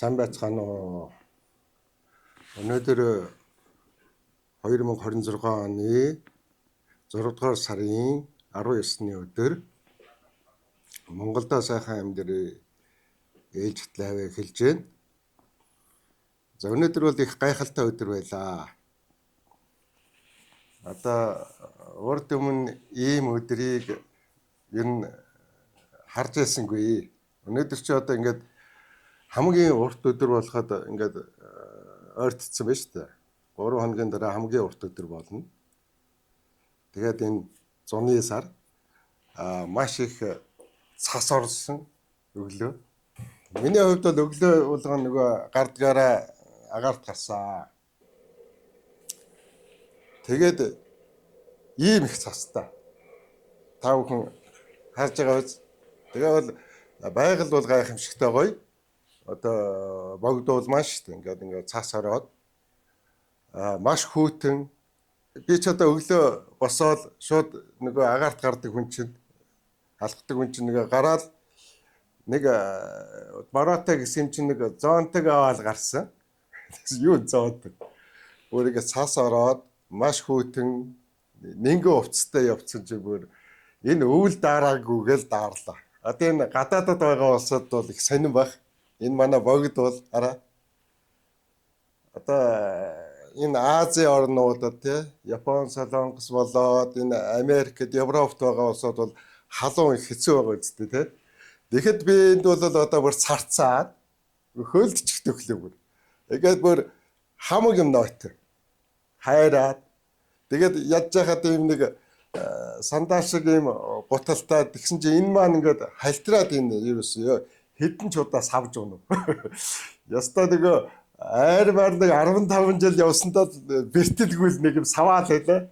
Сайн байцгаана уу? Өнөөдөр 2026 оны 6 дугаар сарын 19-ны өдөр Монголдо сайхан амьдрал ээлжит live эхэлж байна. За, өнөөдөр бол их гайхалтай өдөр байлаа. Одоо урд өмнө ийм өдрийг ер нь харж байсангүй. Өнөөдөр чи одоо ингээд хамгийн урт өдөр болоход ингээд ойртцсон байна шүү дээ. 3 хоногийн дараа хамгийн урт өдөр болно. Тэгээд энэ зуны сар маш их цас орсон өглөө. Миний хувьд бол өглөө болгон нөгөө гардгаараа агаарт гарсан. Тэгээд ийм их цастай. Та бүхэн харж байгаа биз? Тэгээ бол байгаль бол гайхамшигтай гоё. Одоо богдуулмаа шүү дээ. Ингээд ингээд цас ороод маш хүйтэн. Би ч одоо өглөө босоод шууд нөгөө агаарт гардаг хүн чинь, алхдаг хүн чинь нөгөө гараад нэг бороотой гэсэн юм чинь нэг зонтог аваад гарсан. Юу зонтог? Өөрийгөө цас ороод маш хүйтэн нингэ увцтай явцсан чи бүр энэ өвөл дараагүйгээл daарлаа. Одоо энэ гадаадад байгаа улсад бол их сонирн баг. Энэ манай богд бол араа одоо энэ Азийн орнуудад, тий, Япон, Солонгос болоод энэ Америкт, Европт байгаа улсууд бол халуун их хэцүү байгаа үстэй, тий. Тэгэхэд би энд бол одоо бүр царцаад хөлдчих төглөө бүр. Тэгээд бүр хамаг юм ноот. Хайраад тэгээд ядж хахад ийм нэг сандал шиг ийм гуталтай тэгсэн чинь энэ маань ингээд халтраад энэ ерөөсөө хэдэн ч удаа савж унав. Ястаа нөгөө айрмаар нэг 15 жил явсандаа бэртэлгүй л нэг юм саваал байлаа.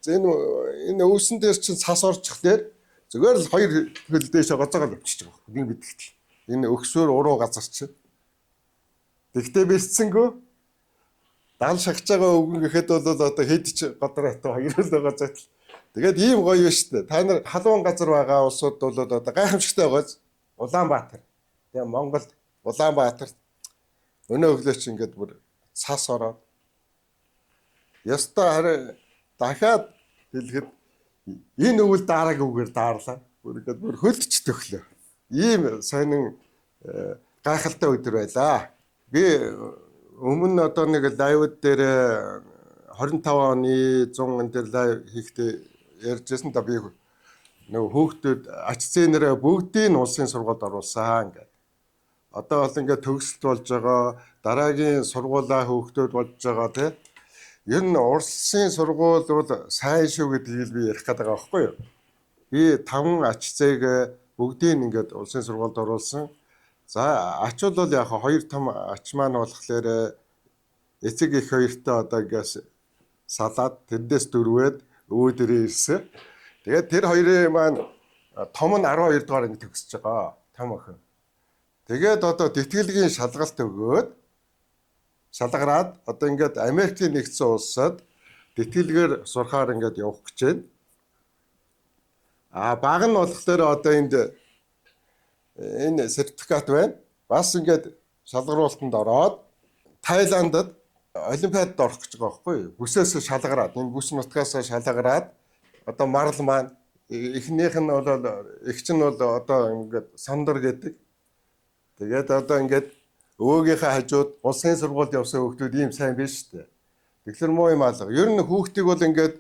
За, энэ өвсөн дээр чинь цас орчихлоор зүгээр л хоёр хөл дээшээ гоцоогоо явчихж байгаа байхгүй. Нэг мэдгэтэл. Энэ өгсөөр уруу газар чинь. Тэгтээ бэрцсэнгүү дал шахаж байгаа өвгөн гэхэд бол одоо хэд ч годроотой хоёр л байгаа зайтал. Тэгээд ийм гоё шүү дээ. Та нар халуун газар байгаа улсууд бол одоо гайхамшигтай байгааз Улаанбаатар. Тэгээ Монголд Улаанбаатарт өнөө өглөө чи ингээд бүр цас ороод ястаа харин дахиад хэлэхэд энэ өвөл дараагүйгээр daарлаа. Бүр ингээд бүр хөлдч төхлөө. Ийм сонин гайхалтай өдөр байлаа. Би өмнө одоо нэг live дээр 25 оны 100 энэ дээр live хийхдээ ярьжсэн да, би нөгөө хүүхдүүд ач зээнэрээ бүгдийг нь улсын сургуульд оруулсан гэдэг. Одоо бол ингээд төгсөлт болж байгаа, дараагийн сургуулаа хүүхдүүд болж байгаа, тий. Ер нь улсын сургууль бол сайн шүү гэдгийг би ярих гэдэг байгаа байхгүй юу? Би таван ач зээг бүгдийг нь ингээд улсын сургуульд оруулсан. За, ач бол яг хоёр том ач маань болохоор эцэг их хоёртой одоо ингээс салаад тэндээс дөрвөөд өвөө дээрээ ирсэн. Тэгээд тэр хоёрын маань том нь 12 дугаар анги төгсөж байгаа. Том охин. Тэгээд одоо тэтгэлгийн шалгалт өгөөд шалгараад одоо ингээд Америкийн нэгдсэн улсад тэтгэлгээр сурахаар ингээд явах гэж байна. А баг нь болохоор одоо энд энэ сертификат байна. Бас ингээд шалгаруултанд ороод Таиландд олимпиадад орох гэж байгаа байхгүй юу? Бүсээс шалгараад, энэ бүс нутгаас шалгараад одоо Марл маань эхнийх нь бол эгч нь бол одоо ингээд Сандар гэдэг. Тэгээд одоо ингээд өвөөгийнхээ хажууд улсын сургуульд явсан хүүхдүүд ийм сайн биш шүү дээ. Тэгэхээр муу юм алга. Ер нь хүүхдийг бол ингээд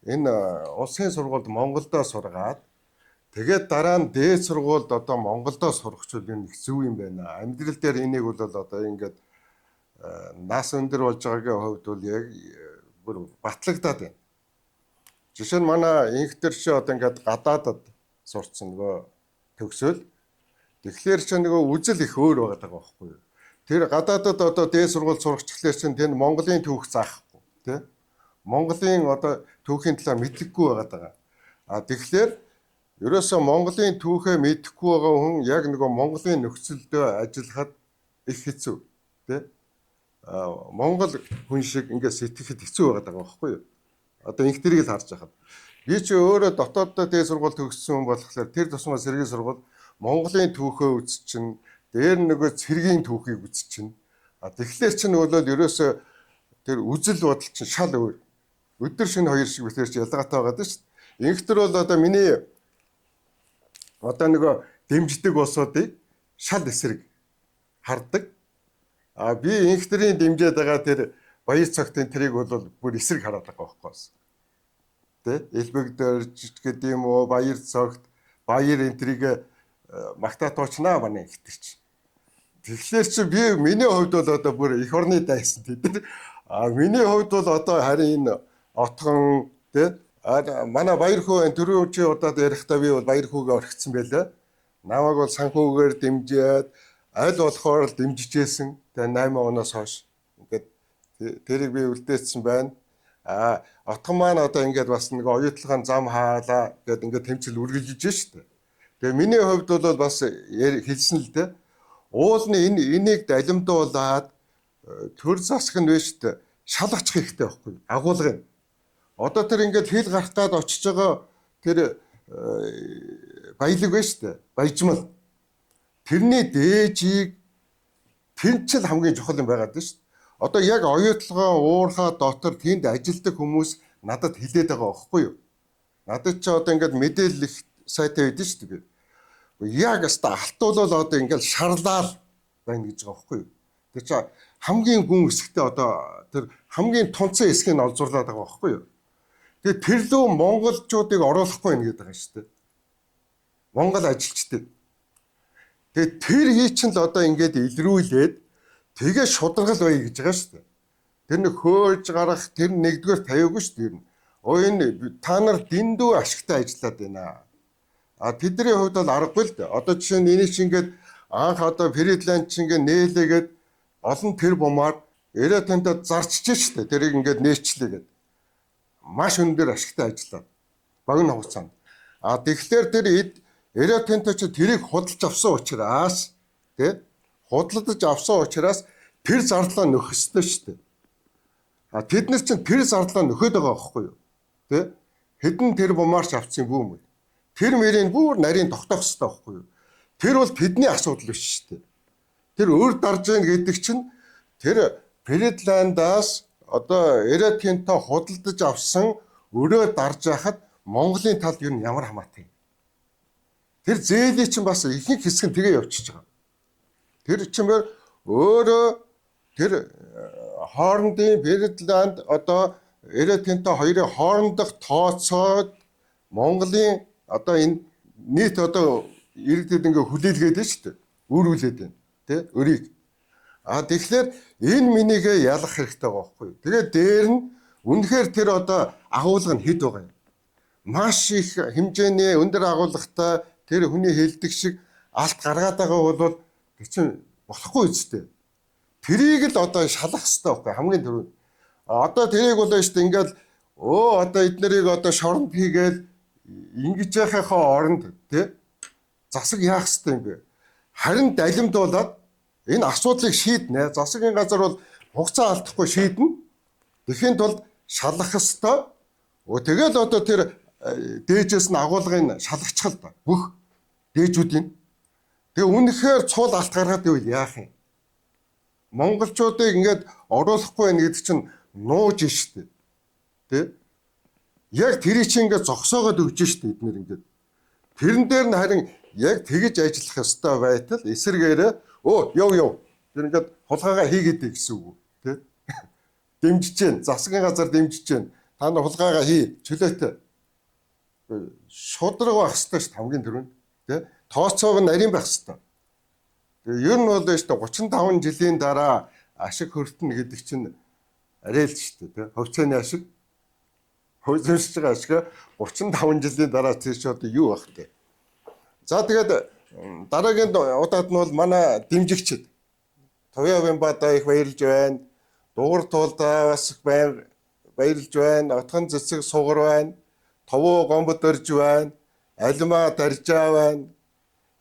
энэ улсын сургуульд Монголдо сургаад тэгээд дараа нь дээд сургуульд одоо Монголдо сурахчвал юм их зөв юм байна. Амьдрал дээр энийг бол одоо ингээд нас өндөр болж байгаагийн хувьд бол яг бүр батлагдаад байна. Жишээ нь манай инхтэр чи одоо ингээд гадаадад сурцсан нөгөө төгсөөл. Тэгэхээр чи нөгөө үзэл их өөр байгаа байхгүй юу? Тэр гадаадад одоо дээд сургууль сурагчлаар чинь тэнд Монголын түүх заахгүй, тий? Монголын одоо түүхийн талаар мэдэхгүй байгаа даа. А тэгэхээр ерөөсөө Монголын түүхээ мэдэхгүй байгаа хүн яг нөгөө Монголын нөхцөлдөө ажиллахад их хэцүү, тий? Монгол хүн шиг ингээд сэтгэхэд хэцүү байгаа даа байхгүй юу? Одоо инх тэрийг л харж байхад. Би чи өөрөө дотооддоо дээд сургууль төгссөн хүн болохоор тэр тусмаа сэргийн сургууль Монголын түүхээ үз чинь Дээр нөгөө цэргийн түүхийг үзчихнэ. А тэгэхээр чинь бол ерөөсөө тэр үзэл бодол чинь шал өөр. Өдөр шөнө хоёр шиг битэр чи ялгаатай байгаа даа шүү дээ. Инхтэр бол одоо миний одоо нөгөө дэмждэг улсуудыг шал эсрэг хардаг. А би инхтрийн дэмжиж байгаа тэр баяр цагтын тэрийг бол бүр эсрэг хараад байгаа байхгүй бас. Тэ? Элбэг дөрж гэдэг юм уу, баяр цогт, баяр энтрийг магтаа туучнаа манай инхтэр чи. Тэгэхээр чи би миний хувьд бол одоо бүр эх орны дайсан тэд нар. А миний хувьд бол одоо харин энэ отгон тэ манай баяр хөө энэ түрүү чи удаад ярихдаа би бол баяр хүүгээ орхисон байлаа. Намайг бол санхүүгээр дэмжиж аль болохоор л дэмжижсэн. Тэгээ 8 оноос хойш ингээд тэрийг би үлдээсэн байна. А отгон маань одоо ингээд бас нэг оюутлагын зам хаалаа гэд ингээд тэмцэл үргэлжлэж штэ. Тэгээ миний хувьд бол бас хэлсэн л дээ. Уулны энэ энийг далимдуулаад төр засаг нь биш штэ шалгачих хэрэгтэй байхгүй агуулгын. Одоо тэр ингээд хил гарах гад очиж байгаа тэр баялаг байна штэ. Баяжмал. Тэрний дээжийг тэнцэл хамгийн чухал юм байгаад шүү дээ. Одоо яг оюутлогоо уурхаа дотор тэнд ажилтдаг хүмүүс надад хэлээд байгаа байхгүй юу? Надад чи одоо ингээд мэдээлэл их сайтай байдэн шүү дээ. Яг өста алтуулал одоо ингээд шарлаал байна гэж байгаа байхгүй юу? Тэр чи хамгийн гүн хэсэгтээ одоо тэр хамгийн тунцсан хэсгийг нь олзуурлаад байгаа байхгүй юу? Тэгээ тэр лөө монголчуудыг оруулахгүй байх гэдэг байгаа шүү дээ. Монгол ажилчдыг. Тэгээ тэр хий чинь л одоо ингээд илрүүлээд тэгээ шударгал бай гэж байгаа шүү дээ. Тэр нэг хөөж гарах тэр нэгдүгээр тавиагүй шүү дээ. Өө энэ та нар дэндүү ашигтай ажиллаад байна. А тэдний хувьд бол аргагүй л дээ. Одоо жишээ нь энийг чи ингээд анх одоо Фридланд чи ингээд нээлээгээд олон тэр бумаар Эротентод зарчиж шүү дээ. Тэрийг ингээд нээчлээ гээд. Маш өндөр ашигтай ажиллаад. Богино хугацаанд. А тэгэхээр тэр эд Эротенто чи тэрийг худалж авсан учраас тий худалдаж авсан учраас тэр зарлаа нөхөх ёстой шүү дээ. А тэд нар чинь тэр зарлаа нөхөд байгаа байхгүй юу? Тэ? Хэдэн тэр бумаарч авсан юм бүү мө. Тэр мөрийг бүр нарийн тогтоох ёстой байхгүй юу? Тэр бол тэдний асуудал биш шүү дээ. Тэр өөр дарж гин гэдэг чинь тэр Фридландаас одоо Эротенто худалдаж авсан өрөө дарж яхад Монголын талд юу ямар хамаатай юм? Тэр зээлийн чинь бас ихэнх хэсэг нь тэгээ явчихж байгаа. Тэр чинь өөрөө тэр хоорондын Фридланд одоо Эротенто хоёрын хоорондох тооцоод Монголын одоо энэ нийт одоо иргэдэд ингээ хүлээлгээд байна шүү дээ. Үүрүүлээд байна. Тэ? Өрийг. А тэгэхээр энэ минийгээ ялах хэрэгтэй байгаа байхгүй юу? Тэгээд дээр нь үнэхээр тэр одоо агуулга нь хэд байгаа юм? Маш их хэмжээний өндөр агуулгатай тэр хүний хэлдэг шиг алт гаргаад байгаа бол тэр чинь болохгүй үстэй. Тэрийг л одоо шалах хэрэгтэй байхгүй хамгийн түрүүнд. Одоо тэрийг бол шүү дээ ингээл одоо эднэрийг одоо шоронд хийгээл ингэж яхахаа оронд тий засаг яах хэрэгтэй юм бэ? Харин далимдуулаад энэ асуудлыг шийднэ. Засгийн газар бол хугацаа алдахгүй шийднэ. Тэхийн тулд шалах ёстой. Тэгэл одоо тэр дээжээс нь агуулгыг шалгачих л да. Бүх дээжүүдийн. Тэгээ үнэхээр цул алт гаргаад ивэл яах юм? Монголчуудыг ингээд оруулахгүй байх гэдэг чинь нууж штэ. Тэ? Яг тэрий чинь ингээд зогсоогоод өгч штэ эднэр ингээд. Тэрэн дээр нь харин яг тэгэж ажиллах ёстой байтал эсэргээрээ өө яв. Тэр ингээд хулгайгаа хийгээд дээ гэсэн үг үү? Тэ? Дэмжиж гэн. Засгийн газар дэмжиж гэн. Та нар хулгайгаа хий. Чөлөөтэй. Шудраг байх ёстой шүү хамгийн түрүүнд. Тэ? Тооцоог нь нарийн байх ёстой. Тэгээ ер нь бол шүү 35 жилийн дараа ашиг хөртнө гэдэг чинь арай л шүү дээ, тэ? Хувьцааны ашиг хөөцөмсөж байгаа ашиг 35 жилийн дараа тэр чи одоо юу байх вэ? За тэгээд дараагийн удаад нь бол манай дэмжигчид Туяа Бада их баярлж байна. Дугар туулдаа бас их баярлж байна. Отхон цэцэг сугар байна. Товуу гомбод өрж байна. Алимаа даржаа байна.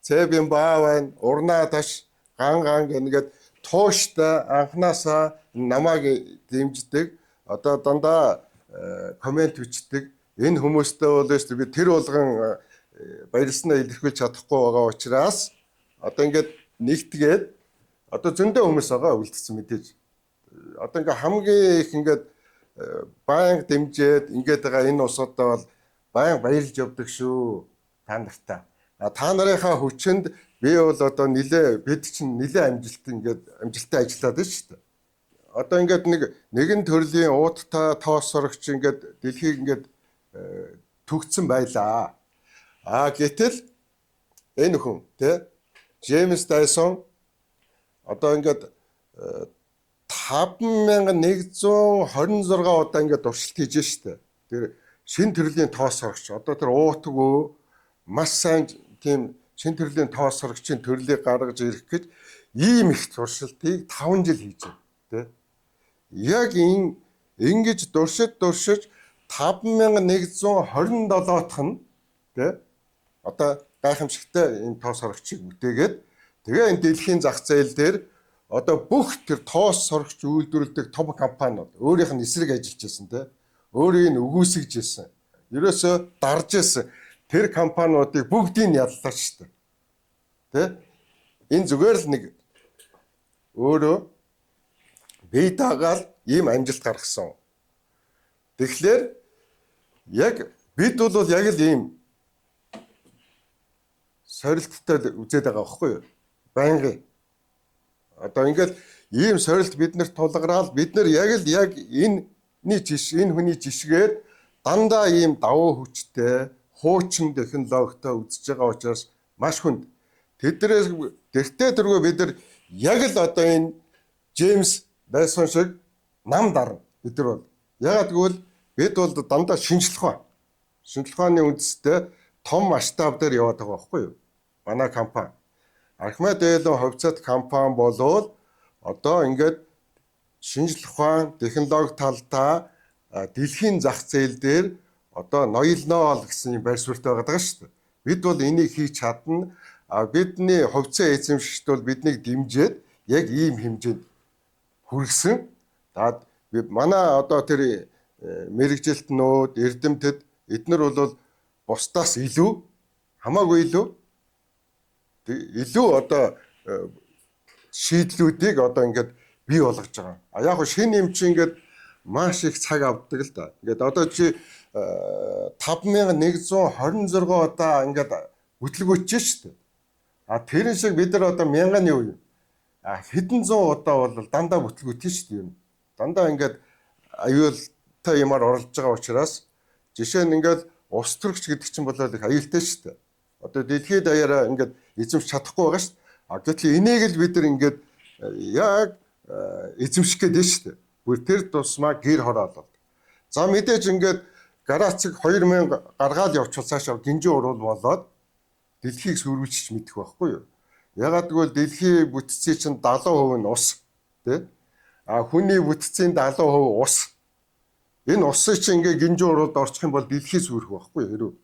Цэбин баа байна. Урнаа таш ган ган гэнгээд тууштай анханасаа намайг дэмждэг. Одоо дандаа комент бичдэг. Энэ хүмүүстэй бол шүү дээ би тэр болгон баярлснаа илэрхийлж чадахгүй байгаа учраас одоо ингээд нэгтгээд одоо зөндөө хүмүүс байгаа үлдсэн мэдээж. Одоо ингээ хамгийн их ингээд байнга дэмжиж ингээд байгаа энэ улсуудаа бол байнга баярлж явдаг шүү та нартай. Та нарынхаа хүчинд би бол одоо нилээ бид чинь нилээ амжилт ингээд амжилттай ажиллаад байна шүү дээ. Одоо ингээд нэгэн төрлийн ууттай тоос сорогч ингээд дэлхийг ингээд түгдсэн байлаа. А гэтэл энэ хүн тэ Джеймс Дайсон одоо ингээд 5126 удаа ингээд туршилт хийж штэ. Тэр шин төрлийн тоос сорогч одоо тэр уутгүй маш сайн тийм шин төрлийн тоос сорогчийн төрлийг гаргаж ирэх гэж ийм их туршилтыг 5 жил хийж байна тэ. Яг энэ ингэж туршиж 5127 дахь нь тэ одоо гайхамшигтай энэ тоос сорогчийг бүтээгээд тэгээ энэ дэлхийн зах зээл дээр одоо бүх тэр тоос сорогч үйлдвэрлэдэг том компаниуд өөрийнх нь эсрэг ажиллаж байсан те өөрийг нь өгөөсгөж байсан. Ерөөсөө дарж байсан тэр компаниудыг бүгдийг нь яллаа шүү дээ. Тэ? Энэ зүгээр л нэг өөрөө бие дагаал ийм амжилт гаргасан. Тэгэхээр яг бид бол яг л ийм сорилттой үзээд байгаа байхгүй юу? Байнгын. Одоо ингээл ийм сорилт бид нарт тулгараал бид нар яг л яг энэний жишээ, энэ хүний жишгээр дандаа ийм давуу хүчтэй, хуучин технологитой үзэж байгаа учраас маш хүнд. Тэднээс дэртээ дөргөө бид нар яг л одоо энэ Джеймс Дайсон шиг нам дарна бид нар бол. Ягаад гэвэл бид бол дандаа шинжлэх ухаан. Шинжлэх ухааны үндстэй том масштаб дээр яваад байгаа байхгүй юу? Манай компани. Архимед Элон хувьцаат компани болвол одоо ингээд шинжлэх ухаан, технологи талдаа дэлхийн зах зээл дээр одоо ноёлноо л гэсэн юм байр суурьтай байгаа шүү дээ. Бид бол энийг хийж чадна. А бидний хувьцаа эзэмшигчд бол биднийг дэмжиж яг ийм хэмжээнд хүргэсэн. За манай одоо тэр мэрэгжилтнүүд, эрдэмтэд эднэр бол бусдаас илүү хамаагүй илүү одоо шийдлүүдийг одоо ингээд бий болгож байгаа. А яг хөө шинэ юм чи ингээд маш их цаг авдаг л да. Ингээд одоо чи 5126 удаа ингээд бүтлгүүч шүү дээ. А тэрэн шиг бид нар одоо мянган юу юм. А хэдэн зуун удаа бол дандаа бүтлгүүтэн шүү дээ юм. Дандаа ингээд аюултай юмар оролдож байгаа учраас жишээ нь ингээд ус төрөгч гэдэг чинь болоод их аюултай шүү дээ. Одоо дэлхийд даяараа ингээд эзэмшиж чадахгүй байгаа шүү дээ. А гэтэл энийг л бид нар ингээд яг эзэмших гээд байна шүү дээ. Бүр тэр тусмаа гэр хороолол. За мэдээж ингээд гарацыг 2000 гаргаал явуучвал цаашаа гинжин уруул болоод дэлхийг сөрүүлчих мэдэх байхгүй юу? Ягаад гэвэл дэлхийн бүтцийн чинь 70% нь ус тий? А хүний бүтцийн 70% ус. Энэ усыг чинь ингээ гинжин уруулд орчих юм бол дэлхий сүйрэх байхгүй юу?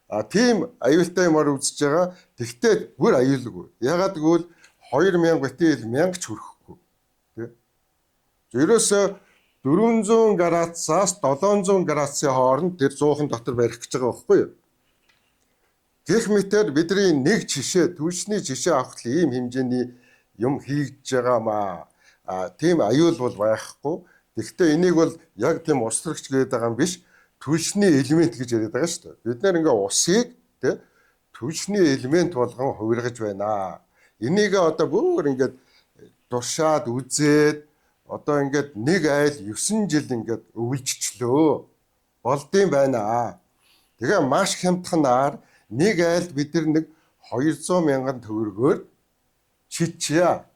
А тийм аюултай юмар үзэж байгаа. Тэгтээ бүр аюулгүй. Ягаад гэвэл 2000 битэл 1000 ч хүрэхгүй. Тий? Ерөөсөө 400 градусаас 700 градусын хооронд тэр 100 дотор барих гэж байгаа байхгүй юу? Гэх мэтэр бидний нэг жишээ, түлшний жишээ авах л ийм хэмжээний юм хийгдэж байгаамаа. А тийм аюул бол байхгүй. Тэгэхдээ энийг бол яг тийм ус төрөгч гэдэг байгаа юм биш. Түлшний элемент гэж яриад байгаа шүү дээ. Бид нэр ингээ усыг тэ түлшний элемент болгон хувиргаж байна. Энийг одоо бүр ингээд туршаад үзээд одоо ингээд нэг айл 9 жил ингээд өвлжчлөө. Болдсон байна. Тэгээ маш хямдханаар нэг айлд бид нар нэг 200 мянган төгрөгөөр чичья.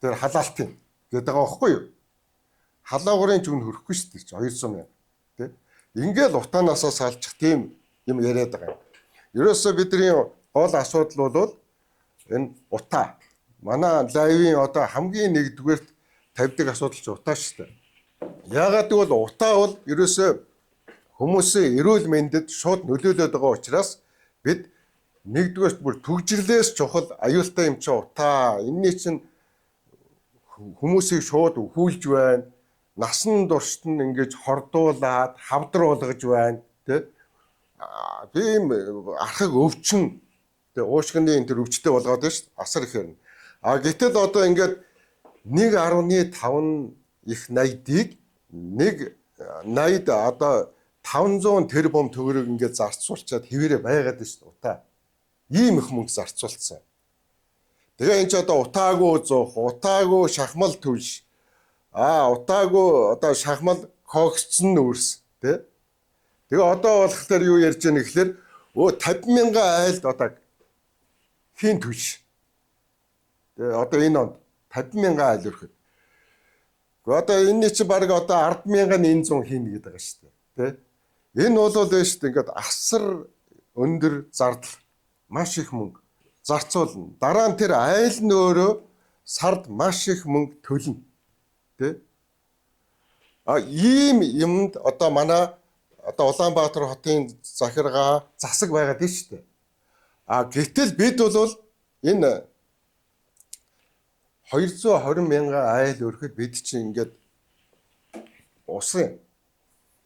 Тэр халаалтын гэдэг байгаа байхгүй юу? Халаагуурын ч үн хөрөхгүй шүү дээ 200 мянга. Тэ? Ингээл утаанаасаа салчих тийм юм яриад байгаа юм. Ерөөсөө бидний гол асуудал бол энэ утаа. Манай лайвын одоо хамгийн нэгдүгээрт тавьдаг асуудал ч утаа шүү дээ. Яагаад гэвэл утаа бол ерөөсөө хүмүүсийн эрүүл мэндэд шууд нөлөөлөд байгаа учраас бид нэгдүгээрт бүр түгжрлээс чухал аюултай юм чи утаа. Энийний чинь хүмүүсийг шууд өхүүлж байна. Насан туршид нь ингэж хордуулад, хавдар болгож байна, тэ? Тийм архаг өвчин Тэгээ уушгины энэ төр өвчтэй болгоод байна шүү дээ. Асар ихээр. А гэтэл одоо ингээд 1.5 их 80-ыг нэг 80 одоо 500 тэрбум төгрөг ингээд зарцуулчаад хэвээрээ байгаад байна шүү дээ. Утаа. Ийм их мөнгө зарцуулсан. Тэгээ энэ ч одоо утаагүй зуух, утаагүй шахмал түлш. Утаагүй одоо шахмал коксцсон нүүрс тий. Тэгээ одоо болохоор юу ярьж байгаа нэхлээр 50 мянган айлд одоо хийн түлш. Тэгээ одоо энэ онд 50 мянган айл өрхөд. Гэхдээ одоо энэний чи баг одоо 10,100 хийнэ гэдэг байгаа шүү дээ. Тэ? Энэ бол байна шүү дээ ингээд асар өндөр зардал маш их мөнгө зарцуулна. Дараа нь тэр айл нь өөрөө сард маш их мөнгө төлнө. Тэ? А ийм юмд одоо манай одоо Улаанбаатар хотын захиргаа засаг байгаад байна шүү дээ. А гэтэл бид бол энэ 220 мянган айл өрхөд бид чинь ингээд усын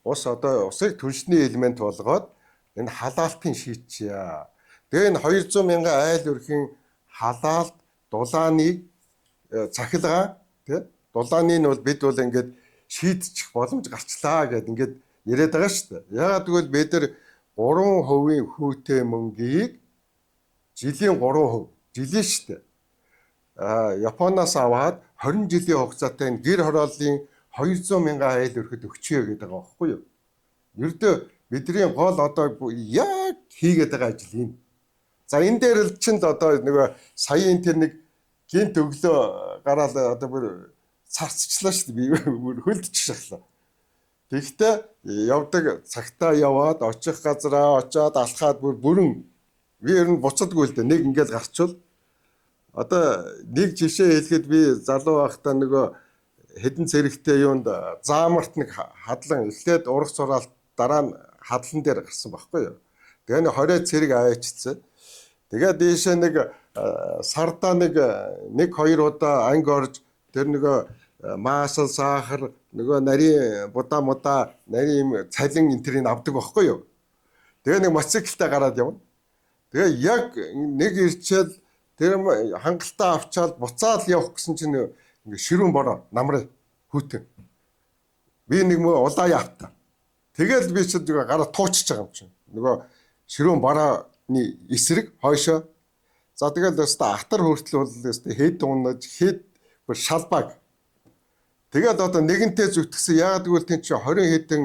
ус одоо усыг түлшний элемент болгоод энэ халаалтын шийдчихье. Тэгээ энэ 200 мянган айл өрхийн халаалт дулааныг цахилгаан тий дулааны нь бол бид бол ингээд шийдчих боломж гарчлаа гэд ингээд яриад байгаа шүү дээ. Ягаад гэвэл бид нар 3% хүүтэй мөнгийг жилийн 3% жилийн шүү дээ. Японоос аваад 20 жилийн хугацаатай энэ гэр хорооллын 200 мянган айл өрхөд өгчөө гэдэг байгаа байхгүй юу? Ердөө бидний гол одоо яг хийгээд байгаа ажил энэ. За энэ дээр л чинь л одоо нөгөө саяын тэр нэг гинт өглөө гараал одоо бүр царцчлаа шүү дээ. Би бүр хөлдчих шахлаа. Тэгэхдээ явдаг цагтаа яваад очих газараа очиад алхаад бүр бүрэн би ер нь буцадгүй л дээ. Нэг ингээл гарчвал одоо нэг жишээ хэлэхэд би залуу байхдаа нөгөө хэдэн цэрэгтэй юунд заамарт нэг хадлан эхлээд урах сураалт дараа нь хадлан дээр гарсан байхгүй юу. Тэгээ нэг 20 цэрэг аваачсан. Тэгээ дээшээ нэг сардаа нэг хоёр удаа анги орж тэр нөгөө маасал сахар нөгөө нарийн будаа мудаа нарийн юм цалин энэ тэрийг авдаг байхгүй юу. Тэгээ нэг мотоциклтай гараад явна. Тэгээ яг нэг ирчээл тэр хангалттай авчаал буцаал явах гэсэн чинь ингээ ширүүн бороо намрын хүүтэн. Би нэг мө улаа явта. Тэгэл би чинь гараа туучж байгаа юм чинь. Нөгөө ширүүн борооны эсрэг хойшоо. За тэгэл өстө атар хүртэл бол өстө хэд унаж хэд бүр шалбааг. Тэгээд одоо нэгэнтээ зүтгэсэн. Яагаад гэвэл тэн чинь 20 хэдэн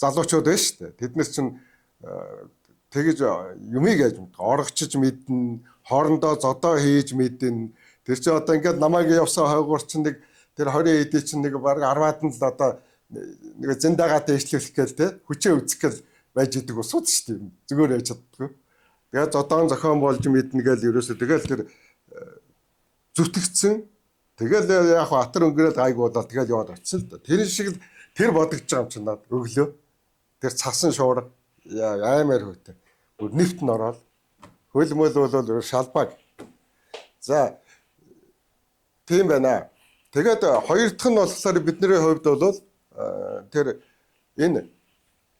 залуучууд байна шүү дээ. Тэд нар чинь тэгэж юмыг яаж мэдэх, оргочж мэднэ, хоорондоо зодоо хийж мэднэ. Тэр чинь одоо ингээд намайг явсан хойгуур чинь нэг тэр 20 хэдий чинь нэг баг 10-аад нь л одоо нэг зэндагаад дэвшлүүлэх гээл те хүчээ үзэх гээл байж идэг усуд шүү дээ. Зүгээр байж чаддгүй. Тэгээд зодоон зохион болж мэднэ гээл ерөөсөө тэгэл тэр зүтгэцэн. Тэгэл яг атар өнгөрөөл гайг болоод тэгэл яваад очсон л да. Тэр шиг тэр бодогдож байгаа юм чинь над өглөө. Тэр цасан шуурга аймаар хөөтэй. Бүр нэвт нь ороод хөл мөл бол шалбааг. За тийм байна. Тэгээд хоёр дахь нь болохоор бидний хувьд бол тэр энэ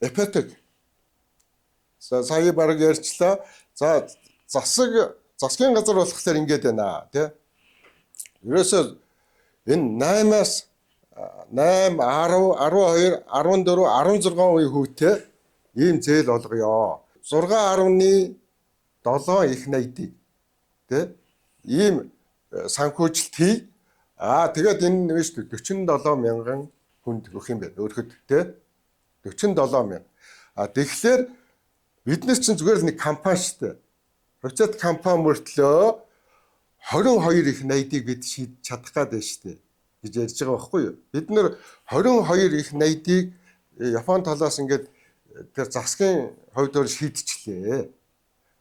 ипотек. За сая баг ярьчлаа. За засгийн газар болохоор ингэж байна тий. Ерөөсөө энэ 8-аас 8, 10, 12, 14, 16% хүүтэй ийм зээл олгоё. 6.7 их 80-ыг тий ийм санхүүжилт хий. Аа тэгээд энэ нь шүү дээ 47 мянган хүнд өгөх юм байна. Өөрөхөд тий 47 мянга. А тэгэхээр бид нар чинь зүгээр л нэг компани шүү дээ. Хувьцаат компани мөртлөө 22 их 80-ыг бид шийдэж чадах гээд байна шүү дээ гэж ярьж байгаа байхгүй юу? Бид нар 22 их 80-ыг Япон талаас ингээд тэр засгийн хувьд өөр шийдчихлээ.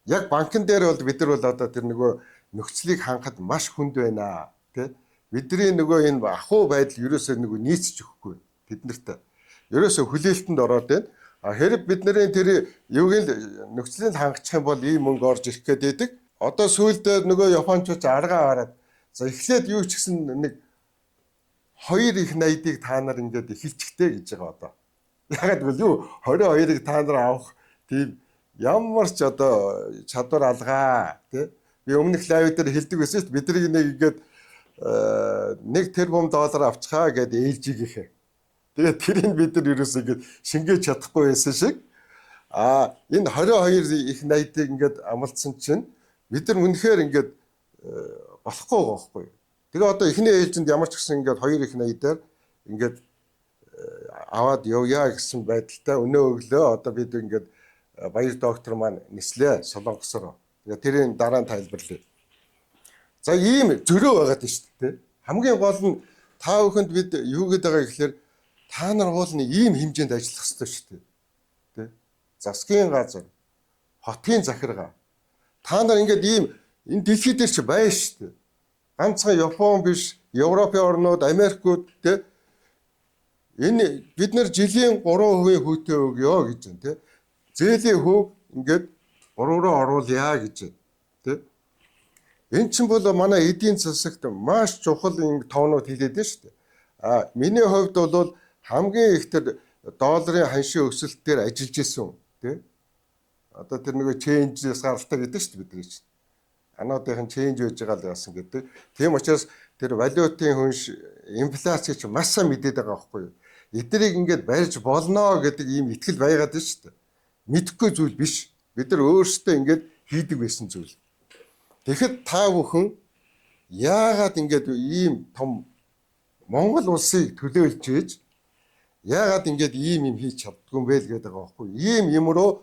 Яг банкн дээр бол бид нар бол одоо тэр нөгөө нөхцөлийг хангахад маш хүнд байна тий. Бидний нөгөө энэ ахуй байдал ерөөсөө нөгөө нийцж өгөхгүй тэд нарт. Ерөөсөө хүлээлтэнд ороод байна. А хэрэг бидний тэр юуг л нөхцөлийг хангачих юм бол ийм мөнгө орж ирэх гээд байдаг. Одоо сүүлдээ нөгөө японочууд аргаа хараад за эхлээд юу ч гэсэн нэг хоёр их 80-ыг та нар ингээд эхэлчихтэй гэж байгаа одоо. Ягаад гэвэл юу 22-ыг та нар авах тийм Ямар ч одоо чадвар алгаа тий. Би өмнөх live дээр хэлдэг байсан шүү дээ. Бидний нэг ингээд 1 тэрбум доллар авчихаа гэд ээлжигийнхээ. Тэгээд тэрийг бид нар ерөөсөө ингээд шингээж чадахгүй байсан шиг энэ 22 их 80-ыг ингээд амлцсан чинь бид нар үнэхээр ингээд болохгүй байгаа байхгүй. Тэгээ одоо эхний ээлжинд ямар ч гэсэн ингээд 2 их 80-аар ингээд аваад явъя гэсэн байдалтай өнөө өглөө одоо бид ингээд Баяр доктор маань нислээ Солонгос руу. Тэгээ тэрийн дараа нь тайлбарлая. За ийм зөрөө байгаад байна шүү дээ. Хамгийн гол нь та бүхэнд бид юу гэдэг байгаа гэхэлэр та нар уул нь ийм хэмжээнд ажиллах ёстой шүү дээ. Тэ? Засгийн газар, хотын захиргаа. Та нар ингээд ийм энэ дэлхий дээр чи байна шүү дээ. Ганцхан Япон биш, Европын орнууд, Америкууд тэ энэ бид нар жилийн 3% хүүтэй өгөө гэж байна тэ. Зээлийн хүүг ингээд 3 руу оруулъя гэж байна тэ. Энэ чинь бол манай эдийн засагт маш чухал юм тоонууд хэлээд байна шүү дээ. А миний хувьд бол хамгийн их тэр долларын ханшийн өсөлт дээр ажиллаж исэн тий. Одоо тэр нөгөө change-ээс гаралтай гэдэг шүү дээ бидний чинь. Ануудын change байж байгаа л яасан гэдэг. Тийм учраас тэр валютын хөнш инфляцийг чинь маш сайн мэдээд байгаа байхгүй юу? Эднийг ингээд барьж болно гэдэг ийм итгэл байгаад байна шүү дээ. Мэдэхгүй зүйл биш. Бид нар өөрсдөө ингээд хийдэг байсан зүйл. Тэгэхэд та бүхэн яагаад ингээд ийм том Монгол улсыг төлөөлж ээж яагаад ингээд ийм юм хийж чаддгүй юм бэ л гэдэг байгаа байхгүй. Ийм юм руу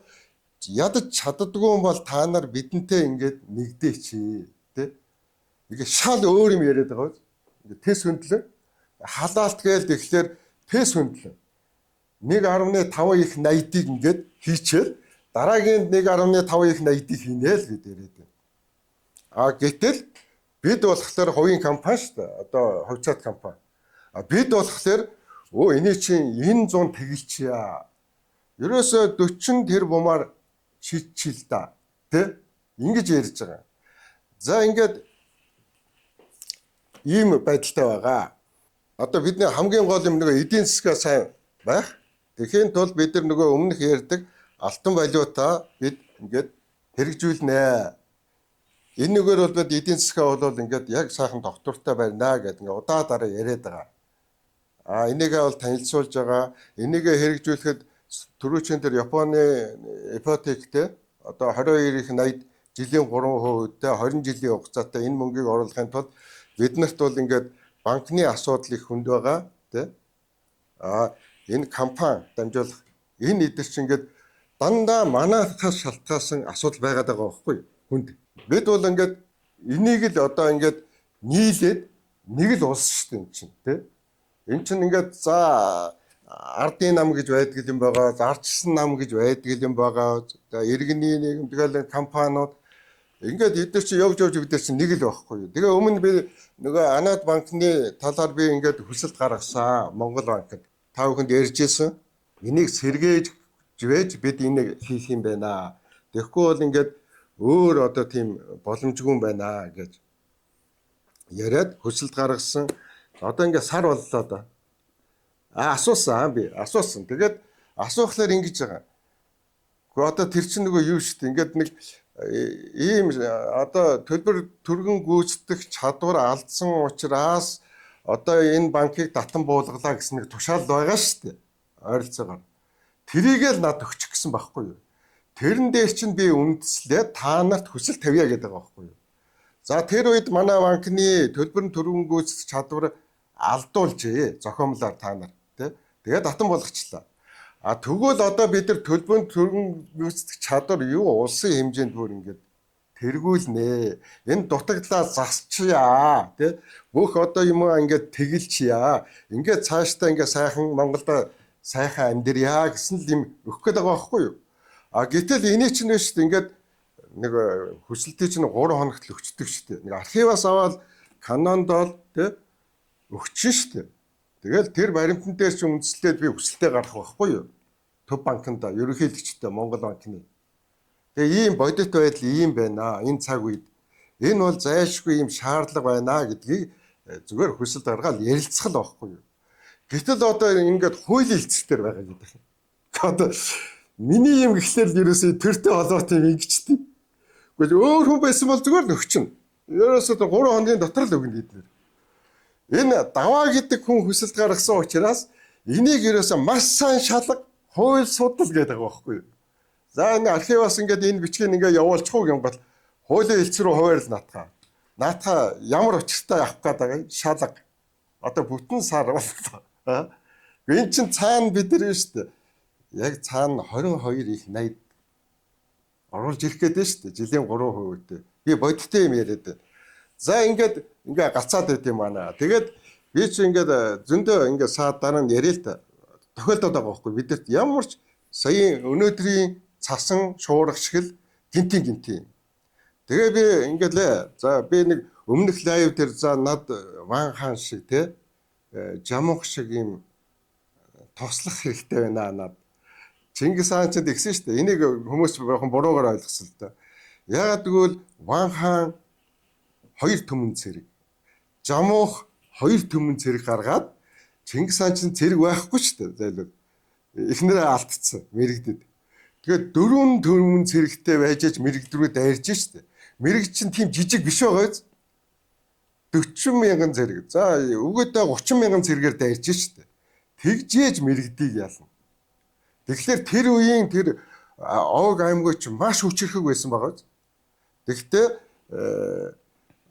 ядаж чаддгүй юм бол та нар бидэнтэй ингээд нэгдээч тэ. Ингээд шал өөр юм яриад байгаа биз. Ингээд тэс хөндлөн халаалт гээл тэгэхээр тэс хөндлөн 1.5 их 80-ыг ингээд хийчихэл дараагийн 1.5 их 80-ыг хийнэ л гэд яриад байна. А гэтэл бид болохоор хувийн компани шүү дээ. Одоо хувьцаат компани. А бид болохоор өө эний чинь энэ 100 тэгэлчээ. Ерөөсөө 40 тэрбумаар шийдчихэл да. Тэ? Ингэж ярьж байгаа. За ингээд ийм байдалтай байгаа. Одоо бидний хамгийн гол юм нөгөө эдийн засгаа сайн байх. Тэгэхийн тулд бид нар нөгөө өмнөх ярьдаг алтан валюта бид ингээд хэрэгжүүлнэ. Энэ нэгээр бол бид эдийн засгаа бол ингээд яг сайхан доктортой барина гэдэг ингээд удаа дараа яриад байгаа. А энийгээ бол танилцуулж байгаа. Энийгээ хэрэгжүүлэхэд түрүүчийн тэр Японы ипотектэй одоо 22 их 80 жилийн 3%-тэй 20 жилийн хугацаатай энэ мөнгийг оруулахын тулд биднэрт бол ингээд банкны асуудал их хүнд байгаа тий. А энэ компани дамжуулах энэ эдэр чинь ингээд дандаа манайхаас шалтгаалсан асуудал байгаад байгаа байхгүй хүнд. Бид бол ингээд энийг л одоо ингээд нийлээд нэг л улс шүү дээ эн чинь тий. Эн чинь ингээд за ардын нам гэж байдаг юм байгаа, зарчсан нам гэж байдаг юм байгаа. За иргэний нийгэм тэгэл компаниуд ингээд эдгээр чи явж явж бид нар чинь нэг л байхгүй. Тэгээ өмнө би нөгөө Анад банкны талаар би ингээд хүсэлт гаргасан Монгол банкнд. Та бүхэнд ярьж исэн. Энийг сэргээж жвэж бид энийг хийх юм байна. Тэгэхгүй бол ингээд өөр одоо тийм боломжгүй юм байна гэж яриад хүсэлт гаргасан. Одоо ингээд сар боллоо да. А асуусан би асуусан. Тэгээд асуухлаар ингэж байгаа. Гэхдээ одоо тэр чинь нөгөө юу шүү дээ. Ингээд нэг ийм одоо төлбөр түргэн гүйцэтгэх чадвар алдсан учраас одоо энэ банкыг татан буулгалаа гэсэн нэг тушаал байгаа шүү дээ. Ойролцоогоор. Тэрийг л над өгчих гэсэн байхгүй юу? Тэрэн дээр чинь би үндэслээ та нарт хүсэл тавья гэдэг байгаа байхгүй юу? За тэр үед манай банкны төлбөр түргэн гүйцэтгэх чадвар алдуулжээ зохиомлоор та нар тий. Тэгээд татан болгочлаа. А тэгвэл одоо бид нар төлбөрийн түргэн гүйцэтгэх чадвар юу улсын хэмжээнд бүр ингээд тэргүүлнэ. Энэ дутагдлаа засчия тий. Бүх одоо юм ингээд тэгэлчия. Ингээд цаашдаа ингээд сайхан Монголда сайхан амьдрья гэсэн л юм өгөх гээд байгаа байхгүй юу? А гэтэл эний чинь шүү дээ ингээд нэг хүсэлтийг чинь 3 хоногт л өгчдөг шүү дээ. Нэг архиваас аваад канонд бол тий өгчин шүү дээ. Тэгэл тэр баримтан дээр чинь үндэслээд би хүсэлтээ гаргах байхгүй юу? Төв банкнд ерөнхийлөгчтэй Монгол банкны. Тэгээ ийм бодит байдал ийм байна. Энэ цаг үед энэ бол зайлшгүй ийм шаардлага байна гэдгийг зүгээр хүсэлт гаргаад ярилцах л байхгүй юу? Гэтэл одоо ингээд хуулийн хэлцэл дээр байгаа гэдэг. Одоо Миний юм гэхлээр л ерөөсөө төртэй холбоотой юм ингэчтэй. Гэхдээ өөр хүн байсан бол зүгээр нөхчин. Ерөөсөө 3 хоногийн дотор л өгнө гэдгээр. Энэ даваа гэдэг хүн хүсэлт гаргасан учраас энийг ерөөсөө маш сайн шалга, хууль судал гэдэг байгаа байхгүй юу? За энэ архиваас ингээд энэ бичгийг ингээд явуулчих уу гэмгэл хуулийн элч рүү хуваарлаа наатаа. Наатаа ямар учиртай авах гээд байгаа юм? Шалга. Одоо бүтэн сар боллоо. Энэ чин цаана бид нар шүү дээ. Яг цаана 22 их 80 оруулж ирэх гээд шүү дээ. Жилийн 3%-тэй. Би бодиттой юм яриад байна. За ингээд ингээ гацаад байт юм байна. Тэгээд би чи ингээд зөндөө ингээ саад дараа нь яриа л та. Тохиолдоод байгаа байхгүй бидэрт ямар ч саяын өнөөдрийн цасан шуурах шиг л гинтийн гинтийн. Тэгээ би ингээд лээ. За би нэг өмнөх live дээр за над Ван хаан шиг те Жамуух шиг юм туслах хэрэгтэй байна над. Чингис хаан ч тэгсэн шүү дээ. Энийг хүмүүс жоохон буруугаар ойлгосон л та. Яагаад гэвэл Ван хаан 2 түмэн цэрэг, Жамуух 2 түмэн цэрэг гаргаад Чингис хаан чинь цэрэг байхгүй шүү дээ. Зайлуул. Эхнэрээ алдцсан мэрэгдэд. Тэгээд 4 түмэн цэрэгтэй байж аж мэрэгд рүү дайрж шүү дээ. Мэрэгд чинь тийм жижиг биш байгаа биз? 40 мянган цэрэг. За өгөөдөө 30 мянган цэргээр дайрж шүү дээ. Тэгжээж мэрэгдийг ялна. Тэгэхээр тэр үеийн тэр овог аймагч маш хүчирхэг байсан байгаа биз? Тэгэхдээ